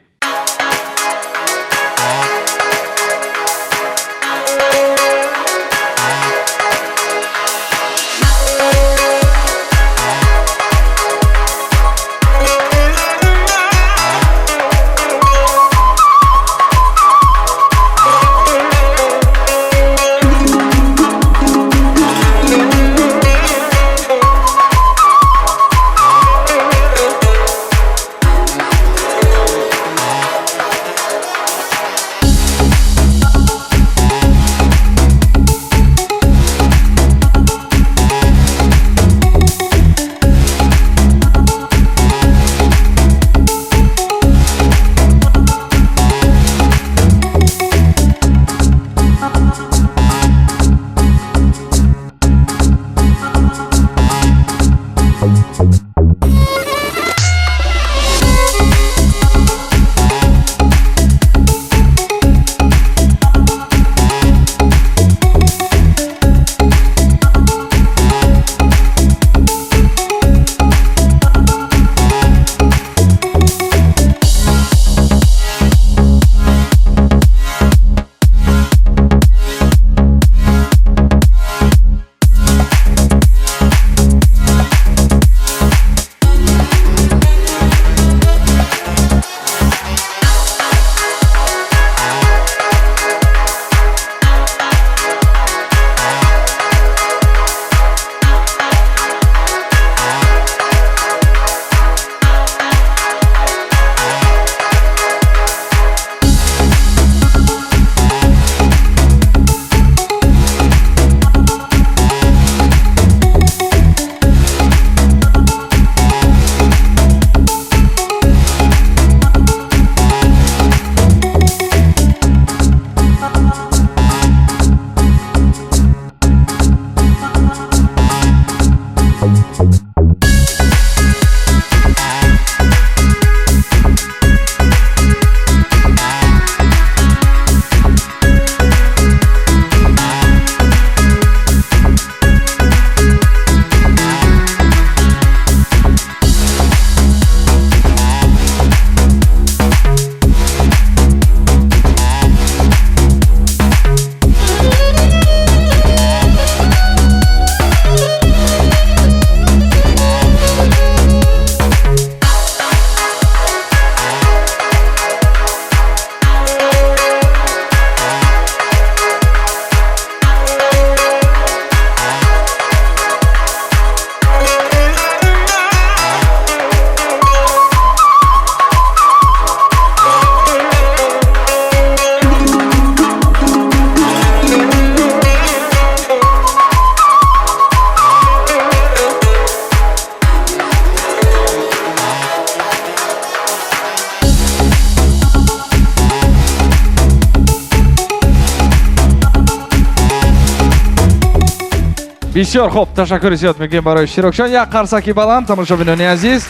Бисёр хуб, ташаккури зиёд мегӯем барои иштирокчиён. Як қарсаки баланд, тамошобинони азиз.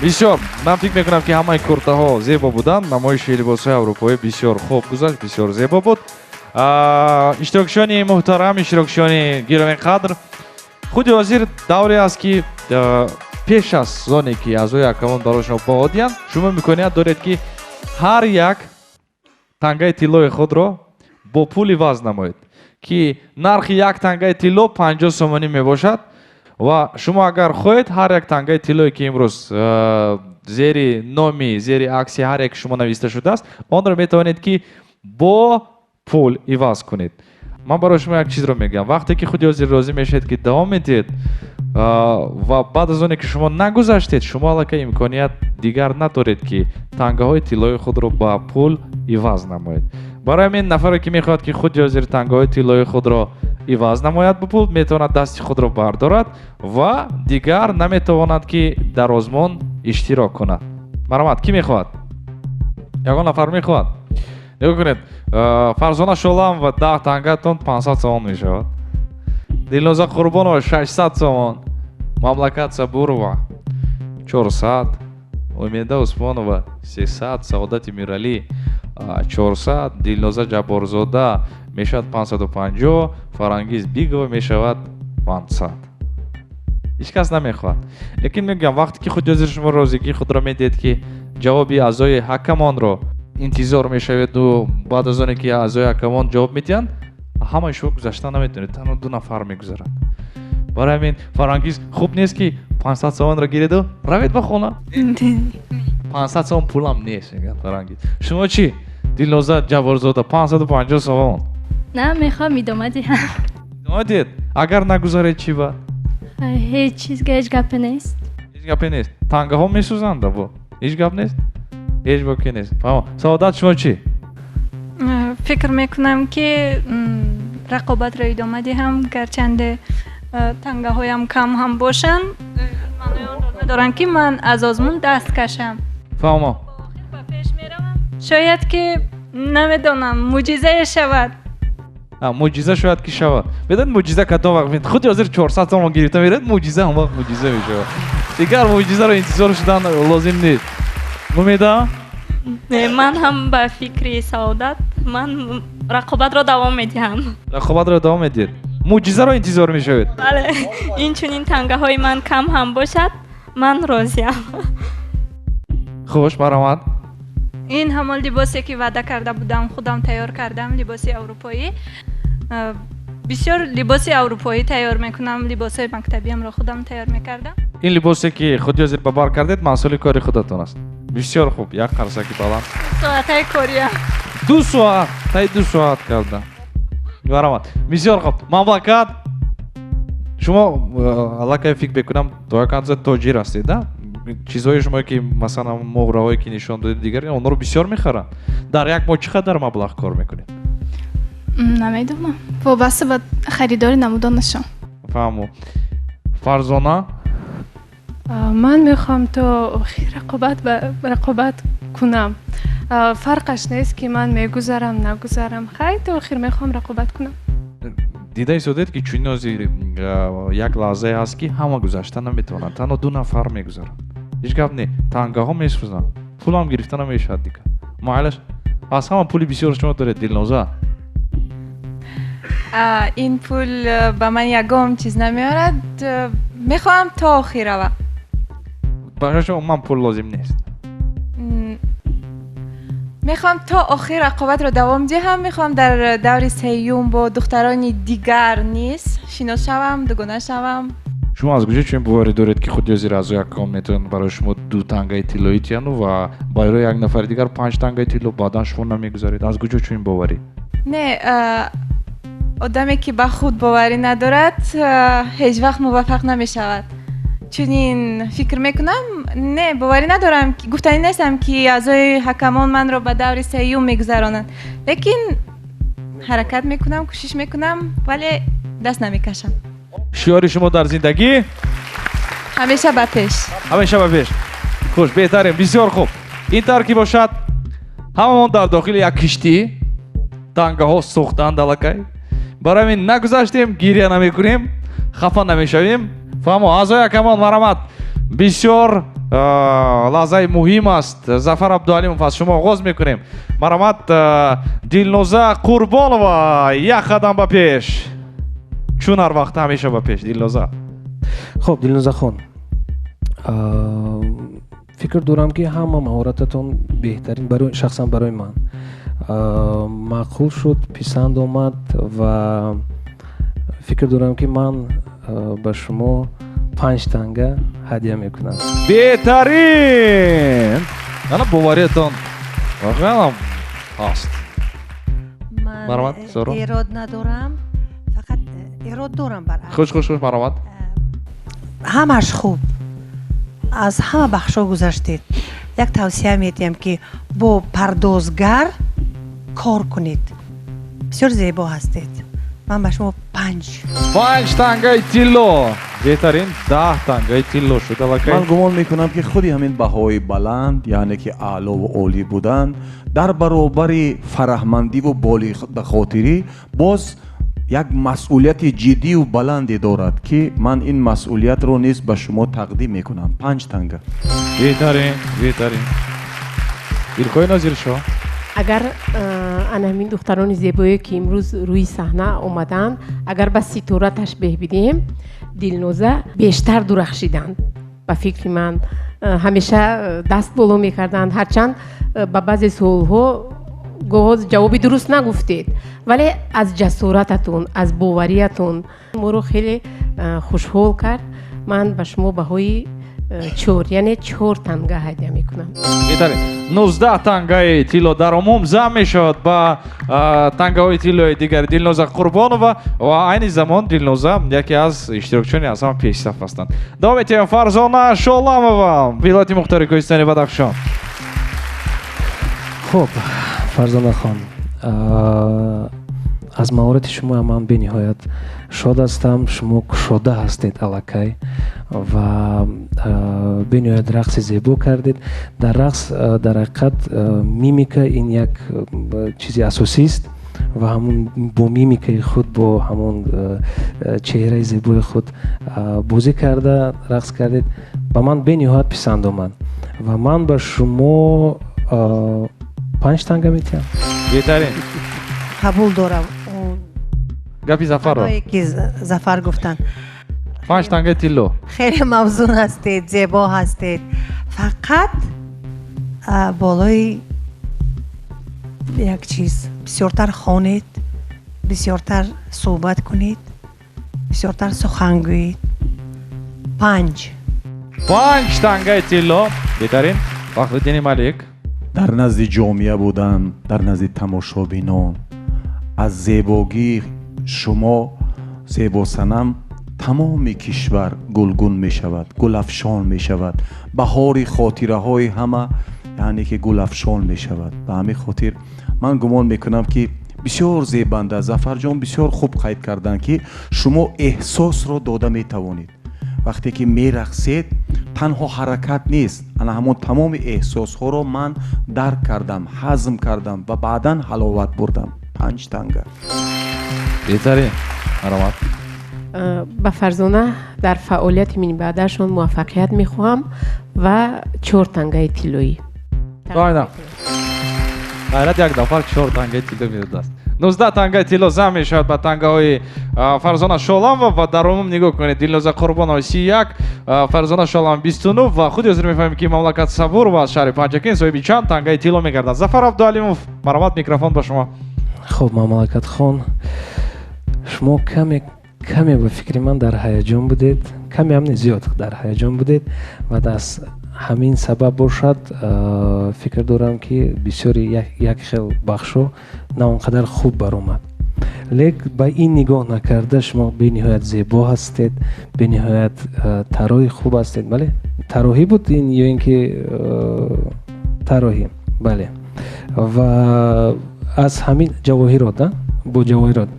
Бисёр, ман фикр мекунам, ки ҳамаи куртаҳо зебо буданд. Намоиши либосҳои аврупоӣ бисёр хуб гузашт, бисёр зебо буд. Иштирокчиёни муҳтарам, иштирокчиёни гиромиқадр, худи ҳозир давре аст, ки пеш аз оне ки аъзои ҳакамон барои шумо баҳо диҳанд, шумо имконият доред, ки ҳар як тангаи тиллои худро бо пули вазн намоед, ки нархи як тангаи тилло 50 сомонӣ мебошад. Ва шумо агар хоҳед, ҳар як тангаи тиллое, ки имрӯз зери номи, зери акси ҳар як шумо нависта шудааст, онро метавонед, ки бо пул иваз кунед. Ман барои шумо як чизро мегӯям: вақте ки худи ҳозир розӣ мешавед, ки давом медиҳед, ва баъд аз оне ки шумо нагузаштед, шумо аллакай имконият дигар надоред, ки тангаҳои тиллои худро ба пул иваз намоед. Барои ҳамин нафаре, ки мехоҳад, ки худи ҳозир тангаҳои тиллои худро иваз намояд ба пул, метавонад дасти худро бардорад ва дигар наметавонад, ки дар озмун иштирок кунад. Марҳамат, кӣ мехоҳад? Ягон нафар мехоҳад? Нигоҳ кунед, Фарзона Шоламова, 10 тангатон 500 сомон мешавад. Дилноза Қурбонова, 600 сомон. Мамлакат Сабурова, 400. Умеда Усмонова, 300. Саодати Миралӣ, 400. Дилноза Ҷабборзода мешавад 550. Фарангиз Бигова мешавад 500. Ҳеҷ кас намехоҳад. Лекин мегӯям, вақте ки худи ҳозир шумо розигии худро медиҳед, ки ҷавоби аъзои ҳакамонро интизор мешаведу баъд аз оне ки аъзои ҳакамон ҷавоб медиҳанд, ҳамаи шумо гузашта наметавонед, танҳо ду нафар мегузаранд. Барои ҳамин, Фарангиз, хуб нест, ки 500 сомонро гиреду равед ба хона? 500 сомон пулам нест, мегӯяд Фарангиз. Шумо чӣ, Дилноза Ҷабборзода, 550 сомон? На, мехоҳам идома диҳам. Идома диҳед. Агар нагузаред, чӣ ба? Ҳеҷ чиз, ҳеҷ гапе нест. Ҳеҷ гапе нест. Тангаҳо месӯзанд, бо ҳеҷ гап нест, ҳеҷ боке нест. Фаҳмо. Саодат, шумо чӣ? Фикр мекунам, ки рақобатро идома диҳам, гарчанде тангаҳоям кам ҳам бошанд, маънои онро надоранд, ки ман аз озмун даст кашам. Фаҳмо. Шояд ки, намедонам, мӯъҷизае шавад. Мӯъҷиза шояд ки шавад. Медонед, мӯъҷиза кадом вақт? Худи ҳозир 400 сомон гирифта меравед, мӯъҷиза ҳам вақт мӯъҷиза мешавад. Дигар мӯъҷизаро интизор шудан лозим нест. Умеда? Ман ҳам ба фикри Саодат, ман рақобатро давом медиҳам. Рақобатро давом медиҳед, мӯъҷизаро интизор мешавед? Бале, инчунин тангаҳои ман кам ҳам бошад, ман розиам. Хуш, марҳамат. Ин ҳамон либосе, ки ваъда карда будам, худам тайёр кардам, либоси аврупоӣ. Бисёр либоси аврупоӣ тайёр мекунам, либосҳои мактабиамро худам тайёр мекардам. Ин либосе, ки худи ҳозир ба бар кардед, маҳсули кори худатон аст. Бисёр хуб, як қарсаки баланд. Соатаи кориам. 2 соат, таи 2 соат карда. Марҳамат, бисёр хуб. Мамлакат, шумо аллакай, фикр мекунам, то як андоза тоҷир ҳастед, да? Чизҳои шумо, ки масалан муғраҳое, ки нишон додед, дигар онҳоро бисёр мехаранд. Дар як моҳ чӣ қадар маблағ кор мекунед? Намедонам, вобаста ба харидори намудонашон. Фаҳмо. Фарзона? Ман мехоҳам то охир рақобат кунам. Фарқаш нест, ки ман мегузарам, нагузарам, хай, то охир мехоҳам рақобат кунам. Дида истодед, ки чунин ҳозир як лаҳзае ҳаст, ки ҳама гузашта наметавонанд, танҳо ду нафар мегузаранд. Ҳеҷ гап не, тангаҳо месӯзанд, пулам гирифта намешавад дигар. Майлаш, аз ҳама пули бисёр шумо доред, Дилноза. Ин пул ба ман ягон чиз намеорад. Мехоҳам то охир равам. Барои шумо ман пул лозим нест? Мехоҳам то охир рақобатро давом диҳам. Мехоҳам дар даври сеюм бо духтарони дигар низ шинос шавам, дугона шавам. Шумо аз куҷо чунин боварӣ доред, ки худи ҳозир аъзои ҳакамон метавонанд барои шумо ду тангаи тиллоӣ диҳанду ва барои як нафари дигар панҷ тангаи тилло, баъдан шумо намегузаред? Аз куҷо чунин боварӣ? Не, одаме, ки ба худ боварӣ надорад, ҳеҷ вақт муваффақ намешавад. Чунин фикр мекунам. Не, боварӣ надорам, гуфтанӣ нестам, ки аъзои ҳакамон манро ба даври сеюм мегузаронанд, лекин ҳаракат мекунам, кӯшиш мекунам, вале даст намекашам. Шиори шумо дар зиндагӣ? Ҳамеша ба пеш. Ҳамеша ба пеш. Хуш, беҳтарин, бисёр хуб. Ин тавр ки бошад, ҳамамон дар дохили як киштӣ, тангаҳо сӯхтанд аллакай. Барои ҳамин нагузаштем, гиря намекунем, хафа намешавем. Фаҳмо. Аъзои ҳакамон, марҳамат. Бисёр лаҳзаи муҳим аст. Зафар Абдуалимов, аз шумо оғоз мекунем. Марҳамат, Дилноза Қурбонова, як қадам ба пеш. Чун ҳар вақт ҳамеша ба пеш, Дилноза. Хуб, Дилнозахон, фикр дорам, ки ҳама маҳорататон беҳтарин, барои шахсан барои ман маъқул шуд, писанд омад ва фикр дорам, ки ман ба шумо 5 танга ҳадя мекунам. Беҳтарин! Ана бовариятон воқеан ҳаст. Ман эрод надорам, фақат эрод дорам баръакс. Хуш, хуш, хуш, марҳамат. Ҳамаш хуб, аз ҳама бахшҳо гузаштед. Як тавсия медиҳам, ки бо пардозгар кор кунед. Бисёр зебо ҳастед. Ман ба шумо 5. 5 тангаи тилло. Беҳтарин, 10 тангаи тилло шуд аллакай. Ман гумон мекунам, ки худи ҳамин баҳои баланд, яъне ки аълову олӣ будан дар баробари фараҳмандиву болихотирӣ боз як масъулияти ҷиддию баланде дорад, ки ман ин масъулиятро низ ба шумо тақдим мекунам. 5 танга. Беҳтарин, беҳтарин. Дилхоҳи Нозиршоҳ. Агар ана ҳамин духтарони зебое, ки имрӯз рӯи саҳна омаданд, агар ба ситора ташбеҳ бидиҳем, Дилноза бештар дурахшиданд. Ба фикри ман ҳамеша даст боло мекарданд, ҳарчанд ба баъзе суолҳо гоҳо ҷавоби дуруст нагуфтед, вале аз ҷасорататон, аз бовариятон моро хеле хушҳол кард. Ман ба шумо баҳои 4, яъне 4 танга ҳадя мекунам. Беҳтарин. 19 тангаи тилло дар умум зам мешавад ба тангаҳои тиллои дигари Дилноза Қурбонова ва айни замон Дилноза яке аз иштирокчиёни аз ҳама пешсаф ҳастанд. Давом метиҳем. Фарзона Шоламова, вилояти мухтори Кӯҳистони Бадахшон. Хуб, Фарзона хон, аз маҳорати шумо ман бениҳоят шод ҳастам. Шумо кушода ҳастед аллакай ва бениҳоят рақси зебо кардед. Дар рақс дар ҳақиқат мимика ин як чизи асосист ва ҳамун бо мимикаи худ, бо ҳамон чеҳраи зебои худ бозӣ карда рақс кардед. Ба ман бениҳоят писанд омад ва ман ба шумо 5 танга метиҳам. Беҳтарин. Қабул дорам. Гапи Зафарро. Ки Зафар гуфтанд. 5 тангаи тилло. Хеле мавзун ҳастед, зебо ҳастед. Фақат болои як чиз бисёртар хонед, бисёртар суҳбат кунед, бисёртар сухан гӯед. 5. 5 тангаи тилло. Беҳтарин. Фахриддини Малик. Дар назди ҷомеа будан, дар назди тамошобинон, аз зебогии шумо, зебосанам, тамоми кишвар гулгун мешавад, гулафшон мешавад. Баҳори хотираҳои ҳама, яъне ки гулафшон мешавад. Ба ҳамин хотир ман гумон мекунам, ки бисёр зебанда. Зафарҷон бисёр хуб қайд карданд, ки шумо эҳсосро дода метавонед. Вақте ки мерақсед, танҳо ҳаракат нест, ана ҳамон тамоми эҳсосҳоро ман дарк кардам, ҳазм кардам ва баъдан ҳаловат бурдам. 5 танга. Беҳтарин. Марҳамат. Ба Фарзона дар фаъолияти минбаъдаашон муваффақият мехоҳам ва 4 тангаи тиллоӣ. Ғайрат як нафар 4 тангаи тилло медодааст. 19 тангаи тилло зам мешавад ба тангаҳои Фарзона Шоламова ва дар умум нигоҳ кунед, Дилноза Қурбонова 31, Фарзона Шоламова 29 ва худи ҳозир мефаҳмем, ки Мамлакат Сабурова аз шаҳри Панҷакент соҳиби чанд тангаи тилло мегардад. Зафар Абдуалимов, марҳамат, микрофон ба шумо. Хуб, Мамлакат хон, шумо каме каме ба фикри ман дар ҳаяҷон будед, каме ҳам не, зиёд дар ҳаяҷон будед ва аз ҳамин сабаб бошад, фикр дорам, ки бисёри як хел бахшҳо на он қадар хуб баромад. Лек ба ин нигоҳ накарда, шумо бениҳоят зебо ҳастед, бениҳоят тарроҳи хуб ҳастед. Бале, тарроҳӣ буд ин ё ин ки тарроҳӣ? Бале. Ва аз ҳамин ҷавоҳирот, бо ҷавоҳирот,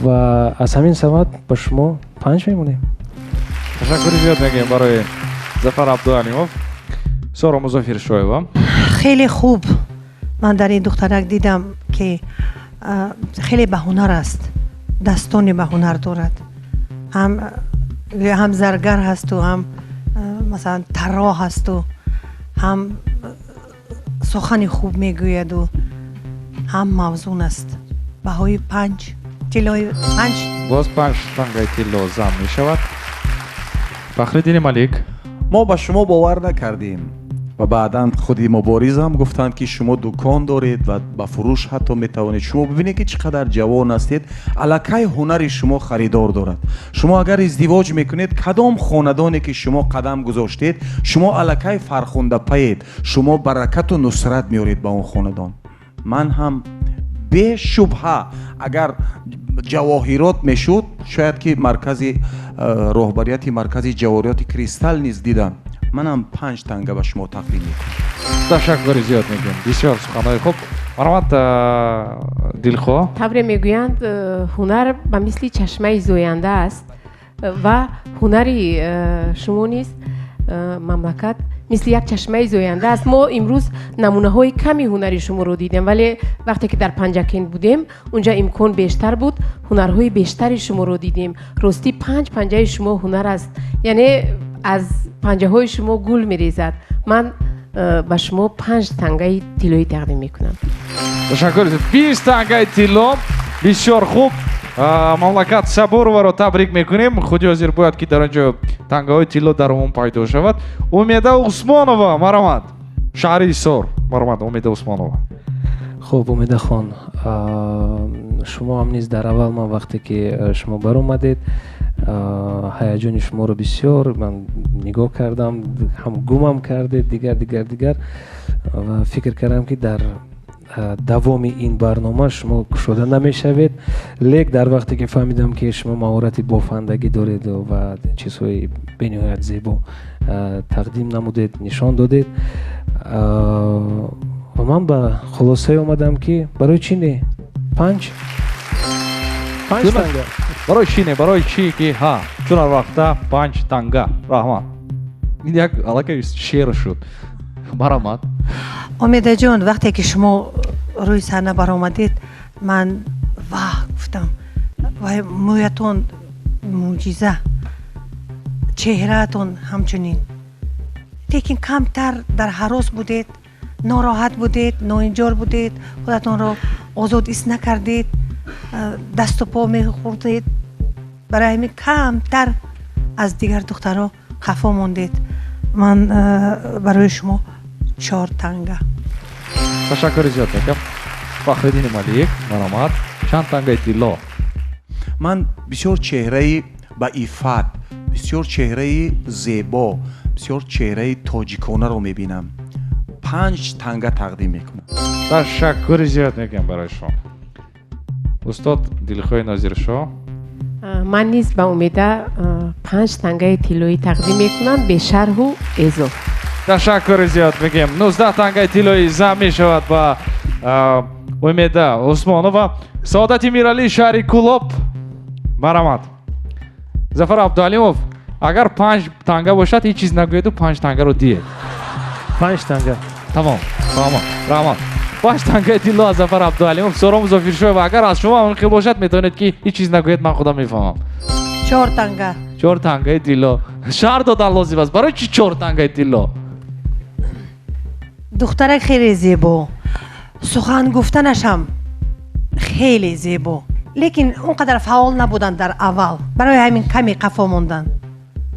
ва аз ҳамин сабаб ба шумо 5 мемонем. Ташаккури зиёд мегӯем барои Зафар Абдуалимов. Соро Музофиршоева. Хеле хуб. Ман дар ин духтарак дидам, ки хеле ба ҳунар аст, дастони ба ҳунар дорад. Ҳам заргар ҳасту, ҳам масалан тарроҳ ҳасту, ҳам сухани хуб мегӯяду, ҳам мавзун аст. Баҳои 5, тиллои 5. Боз 5 тангаи тилло зам мешавад. Фахриддини Малик. Мо ба шумо бовар накардем. Ва баъдан худи Муборизам гуфтанд, ки шумо дукон доред ва ба фурӯш ҳатто метавонед. Шумо бибинед, ки чӣ қадар ҷавон ҳастед, аллакай ҳунари шумо харидор дорад. Шумо агар издивоҷ мекунед, кадом хонадоне ки шумо қадам гузоштед, шумо аллакай фархундапаед, шумо баракату нусрат меоред ба он хонадон. Ман ҳам бешубҳа, агар ҷавоҳирот мешуд, шояд ки маркази роҳбарияти маркази ҷавоҳироти Кристалл низ дидам, манам 5 танга ба шумо тақдим мекунам. Ташаккури зиёд мегӯям, бисёр суханҳои хуб. Марҳамат, Дилхоҳ. Тавре мегӯянд, ҳунар ба мисли чашмаи зоянда аст ва ҳунари шумо низ, мамлакат, мисли як чашмаи зоянда аст. Мо имрӯз намунаҳои ками ҳунари шуморо дидем, вале вақте ки дар Панҷакент будем, унҷа имкон бештар буд, ҳунарҳои бештари шуморо дидем. Ростӣ 5 панҷаи шумо ҳунар аст, яъне аз панҷаҳои шумо гул мерезад. Ман ба шумо 5 тангаи тиллоӣ тақдим мекунам. Ташаккур. 20 тангаи тилло. Бисёр хуб. Мамлакат Сабурованро табрик мекунем. Худи ҳозир бояд ки дар он ҷо тангаҳои тилло дар умум пайдо шавад. Умеда Усмонова, марҳамат, шаҳри Ҳисор. Марҳамат, Умеда Усмонова. Хуб, Умедахон, шумо ҳам низ дар аввал, ман вақте ки шумо баромадед, ҳаяҷони шуморо бисёр ман нигоҳ кардам, ҳам гумам кардед, дигар, дигар, дигар, ва фикр кардам, ки дар давоми ин барнома шумо кушода намешавед. Лек дар вақте ки фаҳмидам, ки шумо маҳорати бофандагӣ доред ва чизҳои бениҳоят зебо тақдим намудед, нишон додед, ва ман ба хулосае омадам, ки барои чӣ не 5 танга. Барои чӣ не, барои чӣ ки ҳа, чун ҳар вақта 5 танга. Раҳмат. Ин як аллакай шеър шуд. Марҳамат. Умедаҷон, вақте ки шумо рӯи саҳна баромадед, ман ваҳ гуфтам, вай мӯятон мӯъҷиза, чеҳраатон ҳамчунин, лекин камтар дар ҳарос будед, нороҳат будед, ноинҷор будед, худатонро озод ҳис накардед, дасту по мехӯрдед, барои ҳамин камтар аз дигар духтаро хафо мондед. Ман барои шумо 4 танга. Ташаккури зиёд мекунам. Фахриддини Малик, марҳамат, чанд тангаи тилло? Ман бисёр чеҳраи ба иффат, бисёр чеҳраи зебо, бисёр чеҳраи тоҷиконаро мебинам. 5 танга тақдим мекунам. Ташаккури зиёд мекунам барои шумо. Устод Дилхоҳи Нозиршоҳ. Ман низ ба Умеда 5 тангаи тиллоӣ тақдим мекунам, бешарҳу эзоҳ. Ташаккури зиёд мегӯем. 19 тангаи тиллоӣ зам мешавад ба Умеда Усмонова. Саодати Миралӣ, шаҳри Кӯлоб. Марҳамат. Зафар Абдуалимов, агар 5 танга бошад, ҳеҷ чиз нагӯеду 5 тангаро диҳед. 5 танга. Тамом, тамом, раҳмат. 5 тангаи тилло аз Зафар Абдуалимов. Сором Зофиршоева, агар аз шумо ҳам хел бошад, метавонед ки ҳеҷ чиз нагӯед, ман худам мефаҳмам. 4 танга. 4 тангаи тилло. Шаҳр додан лозим аст. Барои чӣ 4 тангаи тилло? Духтарак хеле зебо, сухан гуфтанашам хеле зебо, лекин он қадар фаъол набуданд дар аввал, барои ҳамин каме қафо монданд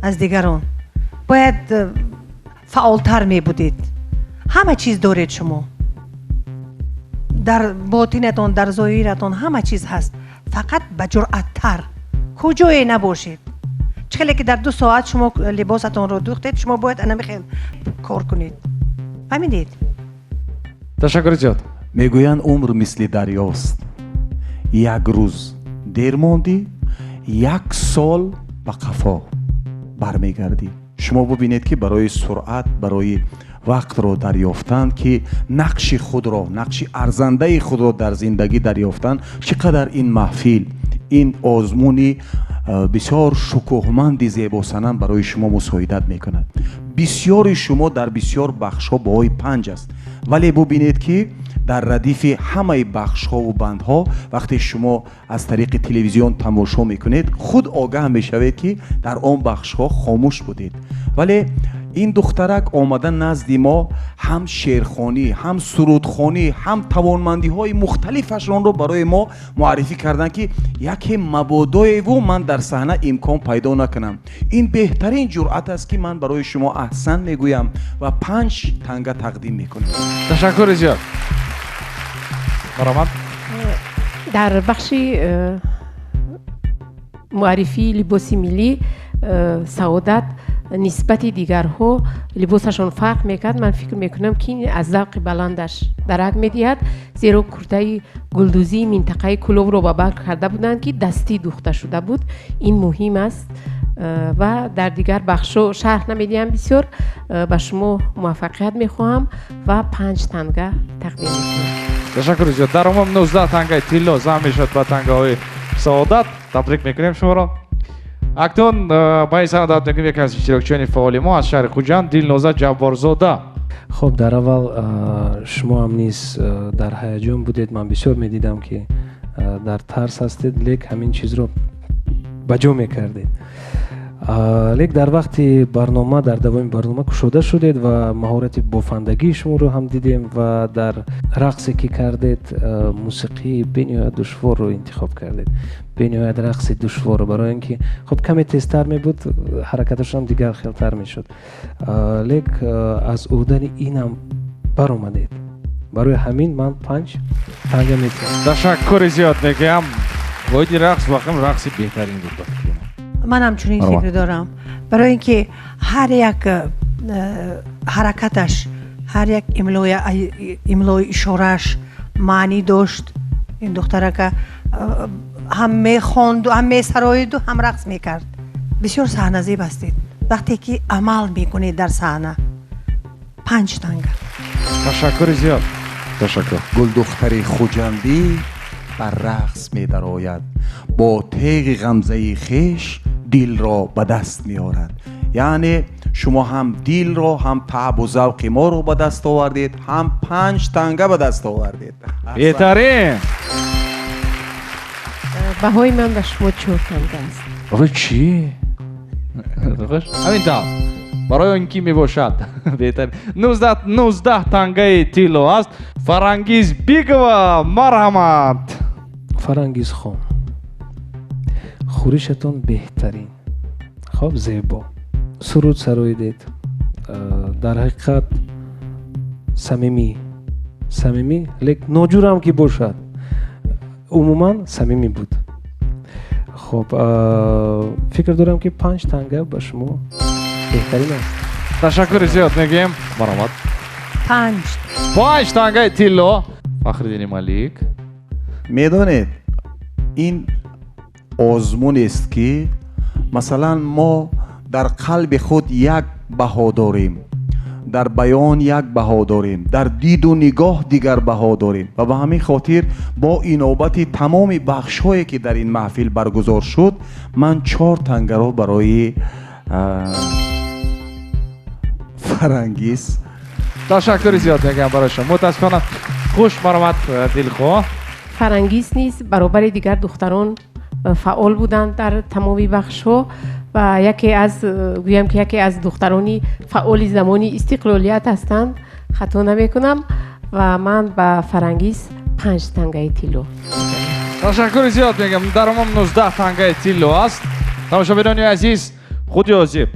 аз дигарон. Бояд фаъолтар мебудед. Ҳама чиз доред шумо, дар ботинатон, дар зоҳиратон ҳама чиз ҳаст, фақат ба ҷуръаттар куҷое набошед. Чӣ хеле ки дар 2 соат шумо либосатонро дӯхтед, шумо бояд анами хел кор кунед. Фаҳмидед? Ташаккури зиёд. Мегӯянд, умр мисли дарёст, як рӯз дер мондӣ, як сол ба қафо бармегардӣ. Шумо бубинед, ки барои суръат, барои вақтро дарёфтан, ки нақши худро, нақши арзандаи худро дар зиндагӣ дарёфтан, чӣ қадар ин маҳфил, ин озмуни бисёр шукӯҳманди зебосанам барои шумо мусоидат мекунад. Бисёри шумо дар бисёр бахшҳо баҳои 5 аст, вале бубинед, ки дар радифи ҳамаи бахшҳову бандҳо вақте шумо аз тариқи телевизион тамошо мекунед, худ огаҳ мешавед, ки дар он бахшҳо хомӯш будед, вале Ин духтарак омада назди мо ҳам шеърхонӣ, ҳам сурудхонӣ, ҳам тавонмандиҳои мухталифашонро барои мо муаррифӣ карданд, ки яке мабодоеву ман дар саҳна имкон пайдо накунам. Ин беҳтарин ҷуръат аст, ки ман барои шумо аҳсан мегӯям ва 5 танга тақдим мекунам. Ташаккури зиёд. Марҳамат. Дар бахши муаррифии либоси миллӣ Саодат нисбати дигарҳо либосашон фарқ мекард. Ман фикр мекунам, ки аз завқи баландаш дарак медиҳад, зеро куртаи гулдӯзии минтақаи Кӯлобро ба бар карда буданд, ки дастӣ духта шуда буд. Ин муҳим аст ва дар дигар бахшҳо шарҳ намедиҳам. Бисёр ба шумо муваффақият мехоҳам ва 5 танга тақдим мекунам. Ташаккур зиёд. Дар умум 19 тангаи тилло зам мешавад ба тангаҳои Саодат. Табрик мекунем шуморо. Акнун ба ин саҳна даъват мекунем яке аз иштирокчиёни фаъоли мо аз шаҳри Хуҷанд, Дилноза Ҷабборзода. Хуб, дар аввал шумо ҳам низ дар ҳаяҷон будед. Ман бисёр медидам, ки дар тарс ҳастед, лек ҳамин чизро ба ҷо мекардед. Лек дар вақти барнома, дар давоми барнома кушода шудед ва маҳорати бофандагии шуморо ҳам дидем ва дар рақсе ки кардед, мусиқии бениҳоят душворро интихоб кардед. Бениҳоят рақси душворро, барои ин ки хуб каме тезтар мебуд, ҳаракаташам дигар хелтар мешуд. Лек аз ӯҳдани инам баромадед. Барои ҳамин ман 5 танга медиҳам. Ташаккури зиёд мегӯям. Воиди рақс воқеан рақси беҳтарин буд. Ман ҳамчунин фикр дорам, барои ин ки ҳар як ҳаракаташ, ҳар як имлои ишорааш маънӣ дошт. Ин духтарака ҳам мехонду, ҳам месароиду, ҳам рақс мекард. Бисёр саҳназеб ҳастед. Вақте ки амал мекунед дар саҳна. 5 танга. Ташаккури зиёд. Ташаккур. Гулдухтари Хуҷандӣ бар рақс медарояд, бо теғи ғамзаи хеш дилро ба даст меорад. Яъне шумо ҳам дилро, ҳам таъбу завқи моро ба даст овардед, ҳам 5 танга ба даст овардед. Беҳтарин. Баҳои ман ба шумо 4 танга аст. Барои чӣ? Ҳамин тавр. Барои он ки мебошад. Беҳтарин. 19 тангаи тилло аст. Фарангиз Бегова, марҳамат. Фарангиз хон, хӯришатон беҳтарин. Хоб, зебо суруд сароидед. Дар ҳақиқат самимӣ, самимӣ, лек ноҷурам ки бошад, умуман самимӣ буд. Хоб, фикр дорам, ки 5 танга ба шумо беҳтарин аст. Ташаккури зиёд мегӯем. Марҳамат. 5. 5 тангаи тилло. Фахриддини Малик. Медонед, ин озмунест, ки масалан мо дар қалби худ як баҳо дорем, дар баён як баҳо дорем, дар диду нигоҳ дигар баҳо дорем ва ба ҳамин хотир бо инобати тамоми бахшҳое, ки дар ин маҳфил баргузор шуд, ман 4 тангаро барои Фарангиз. Ташаккури зиёд мегӯям барои шумо. Мутаассифона, хуш марҳамат, Дилхоҳ. Фарангиз низ баробари дигар духтарон фаъол буданд дар тамоми бахшҳо ва яке аз, гӯям ки яке аз духтарони фаъоли замони истиқлолият ҳастанд, хато намекунам, ва ман ба Фарангиз 5 тангаи тилло. Ташаккури зиёд мегӯям. Дар умум 19 тангаи тилло аст. Тамошобинони азиз, худи ҳозир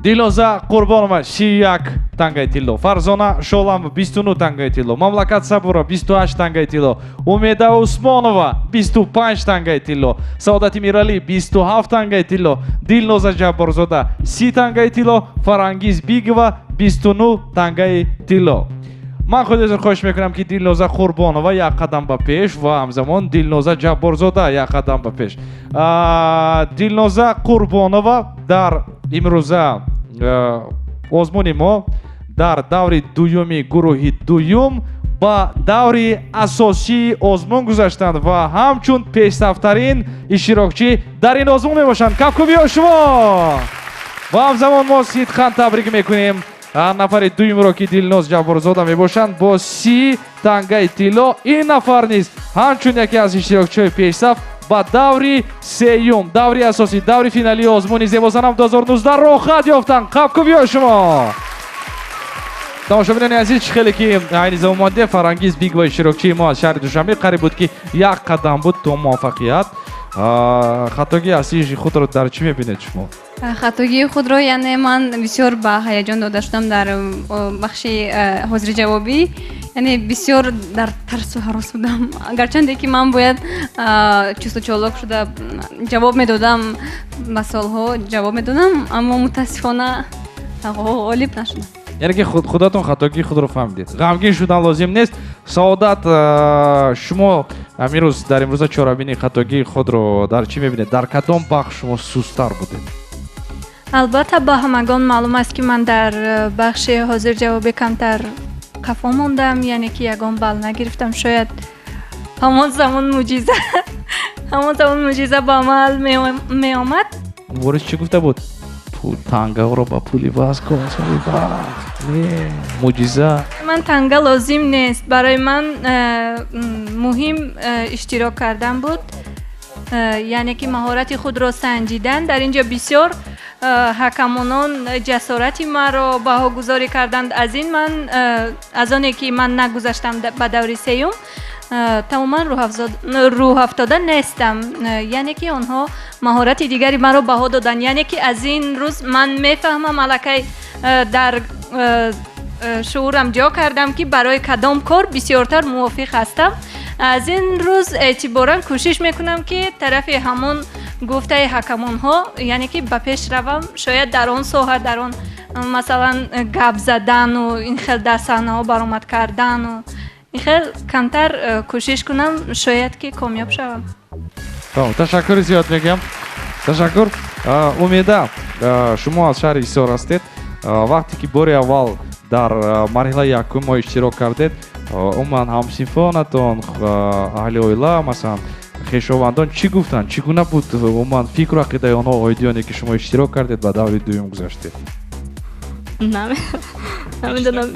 Дилноза Қурбонова 31 тангаи тилло, Фарзона Шоламова 29 тангаи тилло, Мамлакат Сабурова 28 тангаи тилло, Умеда Усмонова 25 тангаи тилло, Саодати Миралӣ 27 тангаи тилло, Дилноза Ҷабборзода 30 тангаи тилло, Фарангиз Бегова 29 тангаи тилло. Ман худи ҳозир хоҳиш мекунам, ки Дилноза Қурбонова як қадам ба пеш ва ҳамзамон Дилноза Ҷабборзода як қадам ба пеш. Дилноза Қурбонова дар имрӯза озмуни мо дар даври дуюми гурӯҳи дуюм ба даври асосии озмун гузаштанд ва ҳамчун пешсафтарин иштирокчӣ дар ин озмун мебошанд. Кафкӯбиҳо шумо! Ва ҳамзамон мо сидқан табрик мекунем нафари дуюмро, ки Дилноз Ҷабборзода мебошанд бо 30 тангаи тилло. Ин нафар низ ҳамчун яке аз иштирокчиҳои пешсаф Ба даври сеюм, даври асосӣ, даври финалии озмуни Зебосанам 2019 роҳхат ёфтанд. Қапкӯбиҳои шумо. Тамошобинони азиз, чӣ хеле ки айни замон монде, Фарангиз Бигова, иштирокчии мо аз шаҳри Душанбе, қариб буд ки як қадам буд то муваффақият. Хатогии аслии худро дар чӣ мебинед шумо? Хатогии худро, яъне ман бисёр ба ҳаяҷон дода шудам дар бахши ҳозириҷавобӣ, яъне бисёр дар тарсу ҳарос будам. Гарчанде ки ман бояд чусту чолок шуда ҷавоб медодам, ба суолҳо ҷавоб медодам, аммо мутаассифона ғолиб нашудам. Яъне ки худатон хатогии худро фаҳмидед. Ғамгин шудан лозим нест. Саодат, шумо имрӯз дар имрӯза чорабинии хатогии худро дар чӣ мебинед? Дар кадом бахш шумо сусттар будед? Албатта, ба ҳамагон маълум аст, ки ман дар бахши ҳозирҷавобӣ камтар қафо мондам, яъне ки ягон балл нагирифтам. Шояд ҳамон замон мӯъҷиза ҳамон замон мӯъҷиза ба амал меомад. Мубориз чӣ гуфта буд? Тангаро ба пули ваз кун, мӯъҷиза. Ман танга лозим нест. Барои ман муҳим иштирок кардан буд, яъне ки маҳорати худро санҷидан. Дар ин ҷо бисёр ҳакамонон ҷасорати маро баҳогузорӣ карданд. Аз ин ман, аз оне ки ман нагузаштам ба даври сеюм, тамоман рӯҳафтода нестам. Яъне ки онҳо маҳорати дигари маро баҳо доданд. Яъне ки аз ин рӯз ман мефаҳмам, аллакай дар шуурам ҷо кардам, ки барои кадом кор бисёртар мувофиқ ҳастам. Аз ин рӯз эътиборан кӯшиш мекунам, ки тарафи ҳамон гуфтаи ҳакамонҳо, яъне ки ба пеш равам. Шояд дар он соҳа, дар он масалан гап задану ин хел дар саҳнаҳо баромад кардану ин хел камтар кӯшиш кунам, шояд ки комёб шавам. Ташаккури зиёд мегӯям. Ташаккур. Умеда, шумо аз шаҳри Ҳисор ҳастед. Вақте ки бори аввал дар марҳилаи якум мо иштирок кардед, умуман ҳамсинфонатон, аҳли оила, масалан хешовандон чӣ гуфтанд? Чӣ гуна буд умуман фикру ақидаи онҳо оиди оне ки шумо иштирок кардед, ба даври дуюм гузаштед? Намедонам.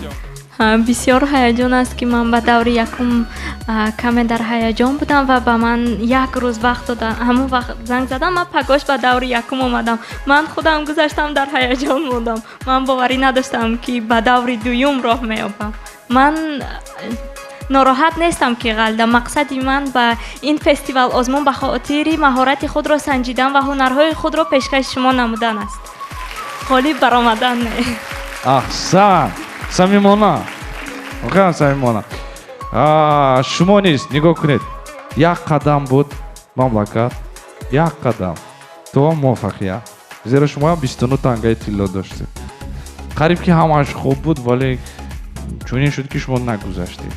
Бисёр ҳаяҷон аст, ки ман ба даври якум каме дар ҳаяҷон будам ва ба ман як рӯз вақт доданд. Ҳамон вақт занг задам, ман пагош ба даври якум омадам. Ман худам гузаштам, дар ҳаяҷон мондам. Ман боварӣ надоштам, ки ба даври дуюм роҳ меёбам. Ман нороҳат нестам, ки ғалдам. Мақсади ман ба ин фестивал озмун ба хотири маҳорати худро санҷидан ва ҳунарҳои худро пешкаши шумо намудан аст. Ғолиб баромадан не. Аҳсан, самимона, воқеан самимона. Шумо низ нигоҳ кунед, як қадам буд мамлакат, як қадам то муваффақият, зеро шумо ҳам 29 тангаи тилло доштед. Қариб ки ҳамааш хуб буд, вале чунин шуд, ки шумо нагузаштед.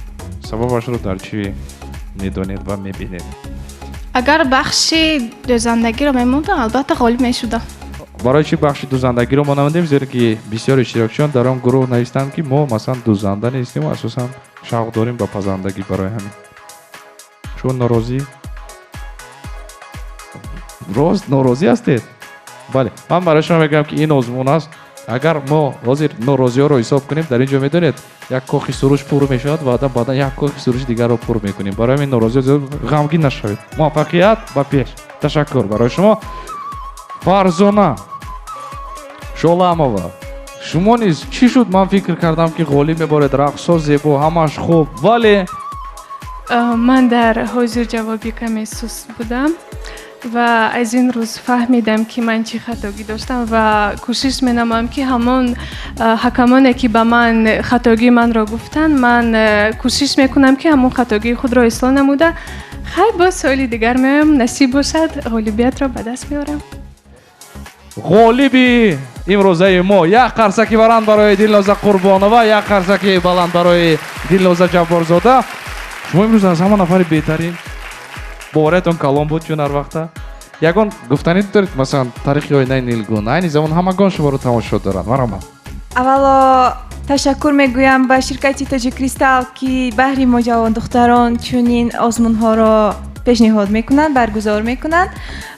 Сабабашро дар чӣ медонед ва мебинед? Агар бахши дӯзандагиро мемондам, албатта ғолиб мешудам. Барои чӣ бахши дӯзандагиро мо намондем? Зеро ки бисёр иштирокчиён дар он гурӯҳ навистанд, ки мо масалан дӯзанда нестем, асосан шавқ дорем ба пазандагӣ. Барои ҳамин шумо норозӣ? Рост норозӣ ҳастед? Бале, ман барои шумо мегӯям, ки ин озмун аст. Агар мо ҳозир норозиҳоро ҳисоб кунем, дар ин ҷо медонед, як кохи суруш пур мешавад ва баъдан як кохи суруши дигарро пур мекунем. Барои ҳамин норозиҳо ғамгин нашавед. Муваффақият ба пеш. Ташаккур барои шумо. Фарзона Шоламова, шумо низ чӣ шуд? Ман фикр кардам, ки ғолиб меборед, рақсҳо зебо, ҳамаш хуб, вале ман дар ҳозирҷавобӣ каме суст будам ва аз ин рӯз фаҳмидам, ки ман чӣ хатогӣ доштам ва кӯшиш менамоям, ки ҳамон ҳакамоне, ки ба ман хатогии манро гуфтанд, ман кӯшиш мекунам, ки ҳамон хатогии худро ислоҳ намуда, хайр, боз соли дигар меоям, насиб бошад, ғолибиятро ба даст меорам. Ғолиби имрӯзаи мо, як қарсаки баланд барои Дилноза Қурбонова, як қарсаки баланд барои Дилноза Ҷабборзода. Шумо имрӯз аз ҳама нафари беҳтарин, бовариятон калон буд, чун ҳар вақта ягон гуфтанӣ доред, масалан таърихи оинаи нилгун, айни замон ҳамагон шуморо тамошо доранд. Марҳамат. Аввало ташаккур мегӯям ба ширкати Тоҷиккристал, ки баҳри мо ҷавондухтарон чунин озмунҳоро пешниҳод мекунанд, баргузор мекунанд,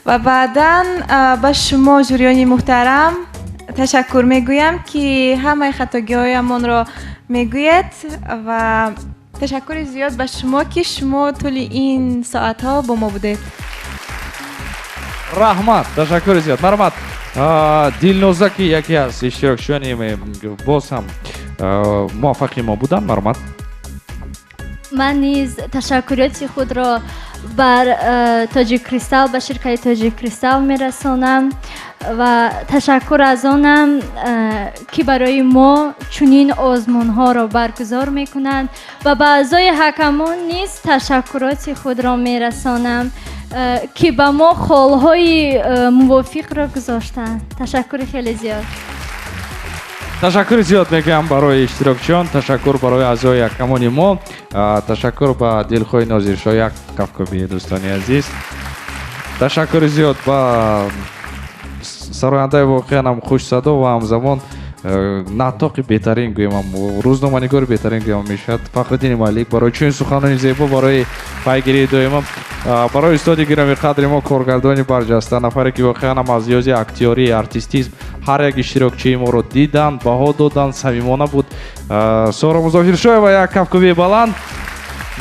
ва баъдан ба шумо жюриёни муҳтарам ташаккур мегӯям, ки ҳамаи хатогиҳоямонро мегӯед, ва ташаккури зиёд ба шумо, ки шумо тӯли ин соатҳо бо мо будед. Раҳмат, ташаккури зиёд. Марҳамат, Дилноза, ки яке аз иштирокчиёни боз ҳам муваффақи мо буданд, марҳамат. Ман низ ташаккуриёти худро бар Тоҷик Кристал, ба ширкати Тоҷик Кристал мерасонам ва ташаккур аз онам, ки барои мо чунин озмунҳоро баргузор мекунанд ва ба аъзои ҳакамон низ ташаккуроти худро мерасонам, ки ба мо холҳои мувофиқро гузоштанд. Ташаккури хеле зиёд. Ташаккури зиёд мегӯям барои иштирокчиён, ташаккур барои аъзои ҳакамони мо, ташаккур ба дилхоҳи Нозиршоҳ, як кафкӯбии дӯстони азиз. Ташаккури зиёд ба сарояндаи воқеан ҳам хушсадо ва ҳамзамон нотоқи беҳтарин гӯям, рӯзноманигори беҳтарин гӯям мешавад Фахриддини Малик барои чунин суханони зебо, барои пайгирии доима, барои устоди гиромиқадри мо, коргардони барҷаста, нафаре ки воқеан ҳам аз лиҳози актёрӣ, артистизм ҳар як иштирокчии моро диданд, баҳо доданд, самимона буд. Соро Музофиршоева, як кафкӯбии баланд.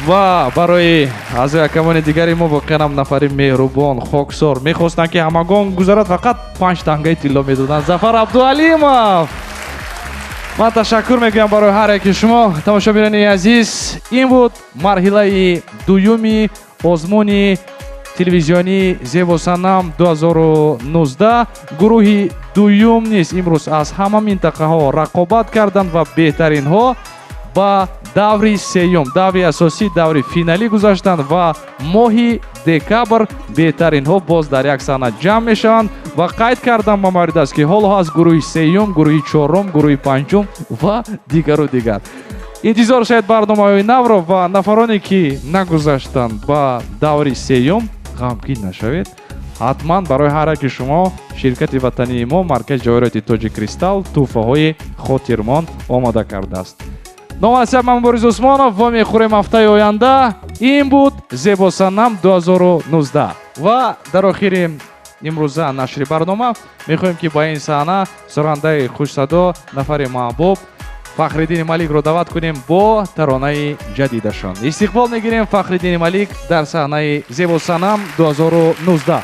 Ва барои аъзои ҳакамони дигари мо воқеан ҳам нафари меҳрубон, хоксор, мехостанд ки ҳамагон гузарад, фақат 5 тангаи тилло медоданд. Зафар Абдуалимов. Ман ташаккур мекунам барои ҳар яки шумо, тамошобинони азиз. Ин буд марҳилаи дуюми озмуни телевизионии Зебосанам 2019. Гурӯҳи дуюм низ имрӯз аз ҳама минтақаҳо рақобат карданд ва беҳтаринҳо ба даври сеюм, даври асосӣ, даври финалӣ гузаштанд ва моҳи декабр беҳтаринҳо боз дар як саҳна ҷамъ мешаванд. Ва қайд кардам ба маврид аст, ки ҳоло ҳаст гурӯҳи сеюм, гурӯҳи чорум, гурӯҳи панҷум ва дигару дигар. Интизор шавед барномаҳои навро ва нафароне ки нагузаштанд ба даври сеюм, ғамгин нашавед. Ҳатман барои ҳар яки шумо ширкати ватании мо, маркази ҷавоҳироти Тоҷик Кристал, тӯҳфаҳои хотирмон омода кардааст. Ном ҳастам ман Борис Усмонов ва мехӯрем ҳафтаи оянда. Ин буд Зебосанам 2019. Ва дар охири имрӯза нашри барнома мехоҳем ки ба ин саҳна сурандаи хушсадо, нафари маҳбуб Фахриддини Маликро даъват кунем бо таронаи ҷадидашон. Истиқбол мегирем Фахриддини Малик дар саҳнаи Зебосанам 2019.